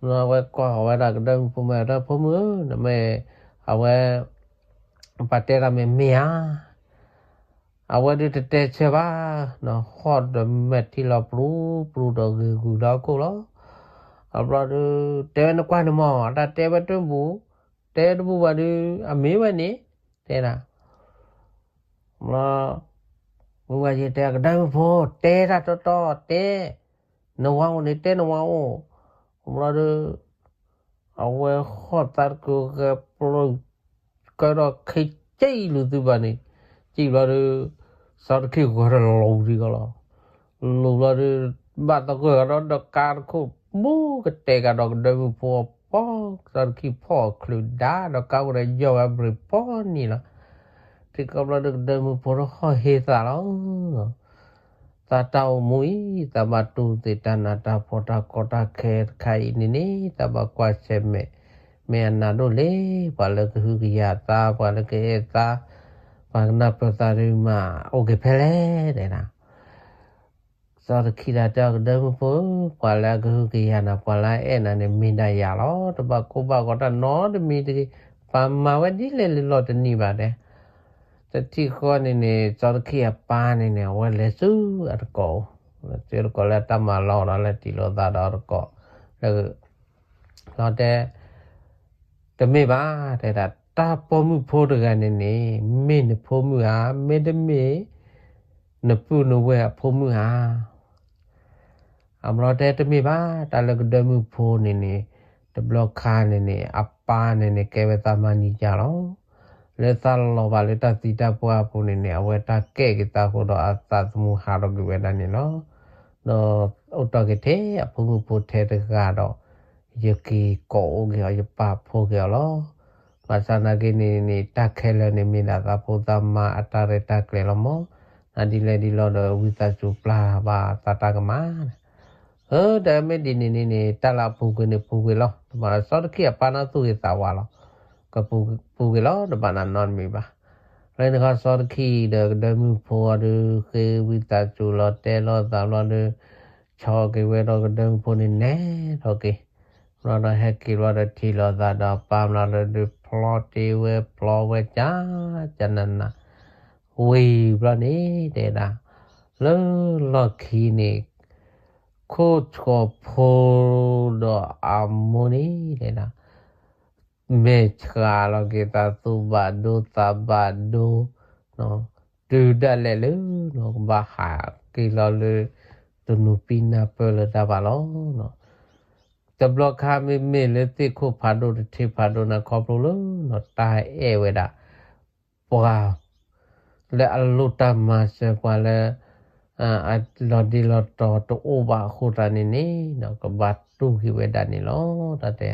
အဝဲကွၢ်ဃီၤဝဲဒၣ်ကဒၢမုၣ်ဖိမုၣ်, ဒီးဖိမုၣ်ဧၢ, နမ့ၢ် အဝဲ ပှၤတဲတၢ်မ့ၢ်မ့ၢ်ဧါ, အဝဲဒုးတတဲဆၢဘၣ်, ဟီၣ်ဒီးမဲာ်ထံလီၤပျူၤပျူၤဒီးဂ့ၤဂုၤလၢအခိၣ်လီၤ. အဘျီဒီး တဲဝဲနကွၢ်န့ၣ်မး, တၢ်တဲဝဲတဘူၣ်, တဲတဘူၣ်ဘၣ်ဒီး အမ့ၢ်ဝဲန့ၣ်, တဲဒၣ် ဘျီ မုၢ်ဝဲယတဲ ကဒၢမုၣ်ဖိ, တဲတၢ်တီတီ, တဲ, နဝၤအိၣ်န့ၣ် တဲနဝၤအိၣ်, ဘျီဒီး အဝဲဟီၣ်သးတကုာ်ဂဲၤပျိ ကဒီးခ့ကၠံၣ်လူၤသုဘၣ်န့ၣ်, ကၠံၣ်ဘျီဒီး စီၤတခံဂီၤတလူၤဒံးကီးလီၤ. လူၤဘျီဒီး ဘၣ်သဂၢၢ်ဒီးဒီးကါတခိၣ် မူကတဲာ်ကဒီးကဒၢမုၣ်ဖိအပီၢ်, စီၤတခံဖီၣ်အချုးဒါ ဒီးကါအိၣ်ဒီးယီၢ်ဝဲအဘြ့ၣ်ပီၢ်န့ၣ်လီၤ. ထံကီၢ်ဘျီဒီးကဒၢမုၣ်ဖိဒီးဟီၣ်ဟ့သးလီၤ. သးတၢ်အိၣ်မူအံၤ သးဘၣ်တူၢ်သ့ၣ်တၢ်နးတၢ်ဖှီၣ်တၢ်ကီတၢ်ခဲတခါအံၤန့ၣ်န့ၣ် သးဘၣ်ကွၢ်ဆၢၣ်မဲာ် မ့ၢ်အနးဒိၣ်လဲၣ် ပှၤလၢကဟုကယာ်သး ပှၤလၢကအဲၣ်သး ပှၤကနၢ်ပၢၢ်သးဒုးမး အိၣ်က့ၤဖဲလဲၣ် တဲဒၣ်. စီၤတခံဒၣ်တဲအီၤ ကဒၢမုၣ်ဖိဧၢ, ပှၤလၢအကဟုကယာ်နၤ ပှၤလၢအအဲၣ်နၤန့ၣ် မ့ၢ်ဒၣ်ယၤလီၤ. တဘၣ်ကိၢ်ဘၣ်ဂီၤတၢ်နီတမံၤတဂ့ၤ, ပမၤဝဲဒ်လဲၣ်လၢလီၤတနံၤဘၣ်တဲ. တထံၣ်ဃီန့ၣ်န့ၣ် စီၤတခံအပၢ်န့ၣ်န့ၣ် အဝဲလဲၤဆူအတကိး, လဲၤဆူအတကိးလၢတၢ်မၤလီၤဒီး လဲၤတံၢ်လိာ်သးဒီးအတကိး, လီၤတဲ တမ့ၢ်ဘၣ်, တဲဒၣ် တၢ်ပိာ်မုၣ်ဖိတဂၤန့ၣ်န့ၣ် မ့ၢ်နဖိမုၣ်ဧါ, မ့တမ့ၢ် နပုၢ်နဝဲၢ်အဖိမုၣ်ဧါ. အဘျီတဲတမ့ၢ်ဘၣ်, တၢ်လၢကဒၢမုၣ်ဖိန့ၣ်န့ၣ် တဘျီခါန့ၣ်န့ၣ် အပၢ်န့ၣ်န့ၣ် ကဲဝဲသးမါနံၤကၢ်လီၤ. လၢသးလီၤဘၣ်လၢတၢ်သံတၢ်ပှၢ်အပူၤန့ၣ်န့ၣ် အဝဲတၢ်ကဲက့ၤသးဃိဒီးအသးသမူဟးထီၣ်ကွံာ်ဝဲဒၣ်န့ၣ်လီၤ. ဒီးအိၣ်တီၢ်က့ၤထဲအဖိမုၣ်ဖိထဲတဂၤဒီး ယက့ၤကိးအိၣ်က့ၤအီၤ ယပာ်ဖှိၣ်က့ၤအီၤလီၤ. ဘၣ်ဆၣ်သနာ်က့န့ၣ်န့ၣ် တၢ်ခဲလၢာ်န့ၣ်မ့ၢ်ဒၣ်သးဖိသးမါအတၢ်ရဲၣ်တၢ်ကျဲၤလီၤမး, နဒ်လဲၣ်ဒ်လဲၣ်ဒီး ဝံသးစူၤပျၢ်ဘၣ်သးတၢ်ကမၣ် အၢ ဒီးမ့ၢ်ဒ်န့ၣ်န့ၣ်န့ၣ် တၢ်လၢအပူၤကွံာ်န့ၣ်ပူၤကွံာ်လီၤ. တဘၣ်စီၤတခံအပၢ်န့ၣ်သူၣ်ဂ့ၤသးဝါလီၤ. ကပူၤကွံာ်လီၤ တဘၣ်နၤနီတမံၤဘၣ်. လၢန့ၣ်ခီစီၤတခံဒီးကဒၢမုၣ်ဖိအီၤဒီး ဃ့ဝံသးစူၤလီၤတဲလီၤသးဘျီဒီး ဆီၣ်က့ၤဝဲဒီးကဒၢမုၣ်ဖိန့ၣ်နဲထီၣ်က့ၤ, ဘျီဒီးဟဲက့ၤဘျီဒီးထံၣ်လိာ်သးဒီးပၢ်ဘျီဒီး ဖျီတ့ၢ်ဝဲဖျီဝဲကၢ်ကၢ်နးနး ဝံၤဘျီန့ၣ်တဲဒၣ် လၢလီၢ်ခံန့ၣ် ခိၣ်ဆှီဖိဒီးအမိၢ်န့ၣ်တဲဒၣ် မဲာ်ဆှးလီၤက့ၤသးသူၣ်ဘၣ်ဒိသးဘၣ်ဒိ, တုၤဒၣ်လဲာ်လၢ ကဘၣ်ဟးက့ၤလီၤလၢ တနူၤပံနၢ်ပၢၢ်လၢတၢ်ဘၣ်လီၤ. တဘျီခါမ့မ့ၢ်လၢသ့ၣ်ခိၣ်ဖးဒိၣ်တထံဖးဒိၣ်န့ၣ်ခီဖျိလၢ တၢ်အဲၣ်ဝဲဒၣ် ပှၤ လၢအလိၣ်တၢ်မၤစၢၤပှၤလၢ အလီၤဒ့လီၤတီၤတအိၣ်ဘၣ်အဃိသတးန့ၣ်န့ၣ် ကဘၣ်တူၢ်က့ၤဝဲဒၣ်န့ၣ်လီၤ. တၢ်တဲ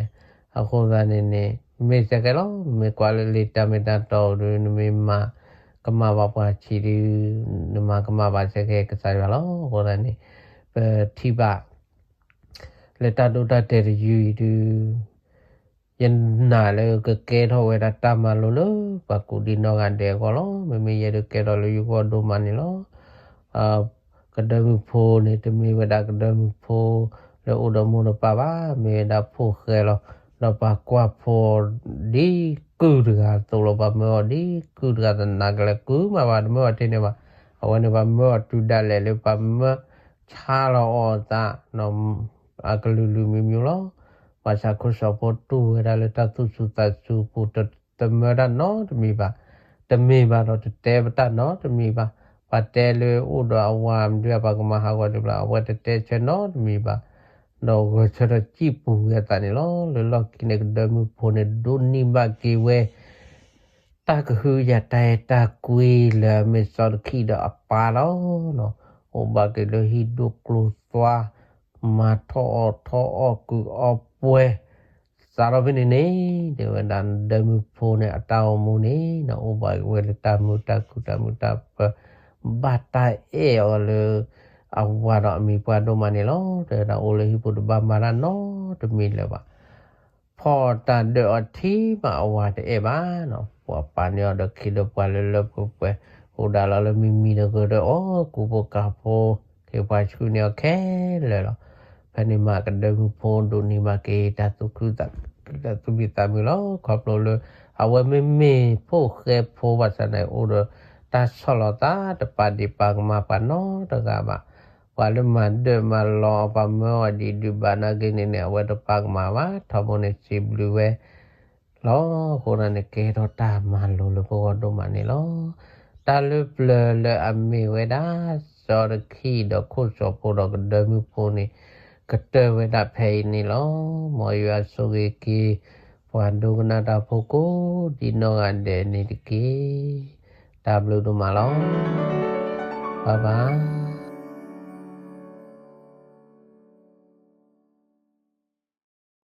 အဃိသတးန့ၣ်န့ၣ် မ့ၢ်စဲကဲလီၤ မ့ၢ်ကွၢ်လၢလံာ်တၢ်မ့ၢ်တၢ်တီအံၤဒီး နမ့ၢ်မၤကမၣ်ဘၣ်ပှၤဆံးဒီး နမၤကမၣ်ဘၣ်စဲကဲကစၢ်ယွၤလီၤ. အဃိသတးန့ၣ် ပထံၣ်ဘၣ် လၢတၢ်ဒိတၢ်တဲာ်တယုၢ်အံၤဒီး ယနာ်လၢကကဲထီၣ်ဝဲဒၣ်တၢ်မၤလိလၢပှၤကူၣ်ဒံနီၢ်ဂၤဒဲးအဂီၢ်လီၤ. မ့မ့ၢ်ယဲဒုးကဲထီၣ်လၢယဂီၢ်ဒိၣ်မးန့ၣ်လီၤ. ကဒၢမုၣ်ဖိန့ၣ် တမ့ၢ်ဝဲဒၣ်ကဒၢမုၣ်ဖိလၢအိၣ်ဒီးမိၢ်ဒီးပၢ်ဘၣ်, မ့ၢ်ဝဲဒၣ်ဖိၣ်ဃဲလီၤ. ဒီးပှၤကွၢ်ဖိဒ်ကုၢ်တဂၤအသိးလီၤ. ပှၤမၢအီၤဒ်ကုၢ်တဂၤသနာ်က့လၢကုၢ်မးဘၣ် တမၢအီၤထဲန့ၣ်ဘၣ်. အဝဲန့ၣ်ပှၤမၢအီၤတုၤဒၣ်လဲာ်လၢပှၤမၢဆါလီၤအီၤအသး အကလုာ်လုာ်မံၤမံၤလီၤ. ဘၣ်ဆၣ်ခိၣ်စီၤဖိတူၢ်ဝဲဒၣ်လၢတၢ်သူၣ်စူၤသးစူၤပူၤ တမၢတၢ်နီတမံၤဘၣ်. တမ့ၢ်ဘၣ်ဒီးတတဲပတၢ်နီတမံၤဘၣ်. ပှၤတဲလၢအိၣ်ဒီးအဝၤမနုၤ ပှၤကမၤဟးဂီၤဒံးဘျီ အဝဲတတဲဆၢနီတမံၤဘၣ်. ဒီးဂဲၤဆၢထၢၣ်စံၣ်ပူၤဝံၤအသးန့ၣ်လီၤ. လၢလီၢ်ခံန့ၣ် ကဒၢမုၢ်ဖိန့ၣ် ဒိးန့ၢ်ဘၣ်က့ၤဝဲ တၢ်ကဟုကယာ်တၢ်အဲၣ်တၢ်ကွံလၢအမ့ၢ်စီၤတခံဒီးအပၢ်လီၤ. အိၣ်ဘၣ်က့ၤလၢဟံၣ်ဒိၣ်ကျိၤသွါ, မၤထီၣ်အီၣ်ထီၣ်အီၣ်ကုၢ်အီၣ်ပှဲၤ, စးထီၣ်ဖဲန့ၣ်န့ၣ် တဲဝဲဒၣ်ဒၢမုၢ်ဖိန့ၣ် အတၢ်အိၣ်မူန့ၣ် အိၣ်ဘၣ်က့ၤဝဲလၢတၢ်မုာ်တၢ်ခုၣ်တၢ်မုာ်တၢ်ပၢၤ, ဘၣ်တၢ်အဲၣ်အီၤလၢ အဝၤဒီးအမံၤပှၢ်ဒိၣ်မးန့ၣ်လီၤ. တဲဝဲဒၣ်အိၣ်လၢဟံၣ်ပူၤတဘၣ်မၤတၢ်နီတမံၤလၢၤဘၣ်. ဖီၣ်တၢ်ဒၢးအီၤထံမးအဝၤတအဲၣ်ဘၣ်နီၤ, ပှၤပာ်န့ၢ်အီၤဒီးခ့ဒီးပှၤလၢလၢပှဲၤပှဲၤ, အိၣ်ဒၣ်လီၤလၢမံၤမံၤတဂၤဒီးအီၤ ကူဖိကၤဖိ, ဟ့ၣ်ပှၤဆှၢန့ၢ်အီၤခဲလၢာ်လီၤ. ဖဲန့ၣ်မးကဒၢမုၢ်ဖိဒိးန့ၢ်ဘၣ်က့ၤတၢ်သူၣ်ခုသးခု တၢ်သူၣ်မံသးမုာ်လီၤ. ခီဖျိလၢ အဝဲမ့မ့ၢ်ဖိၣ်ဃဲဖိဘၣ်ဆၣ်န့ၣ် အိၣ်ဒီးတၢ်ဆီၣ်လီၤသး တပာ်ဒံးပာ်ကမၣ်ပှၤနီတဂၤဘၣ်. ပှၤလၢမၤဒၢးမၤလီၤအီၤ ပှၤမၢအီၤဒံးဒုးဘၣ်နာ်က့န့ၣ်န့ၣ် အဝဲတပာ်ကမၣ်ဘၣ်. ထီဘိန့ၣ်စံးဘျုးဝဲလီၤ. အဃိန့ၣ်ကဲထီၣ်တၢ်မၤလိလၢပဂီၢ်ဒိၣ်မးန့ၣ်လီၤ. တၢ်လၢပျၢၤလၢအမ့ၢ်ဝဲဒၣ် စီၤတခံဒီးခိၣ်စီၤဖိဒီးကဒၢမုၢ်ဖိန့ၣ် ကတၢၢ်ဝဲဒၣ်ဖဲအံၤန့ၣ်လီၤ. မ်ယွၤဆိၣ်ဂ့ၤက့ၤ ပှၤဒိကနၣ်တၢ်ဖိကိးဒံးနီၢ်ဂၤဒဲးန့ၣ်တက့ၢ်. တၢ်ဘျုးဒိၣ်မးလီၤ. ဘၣ်ဘၣ်.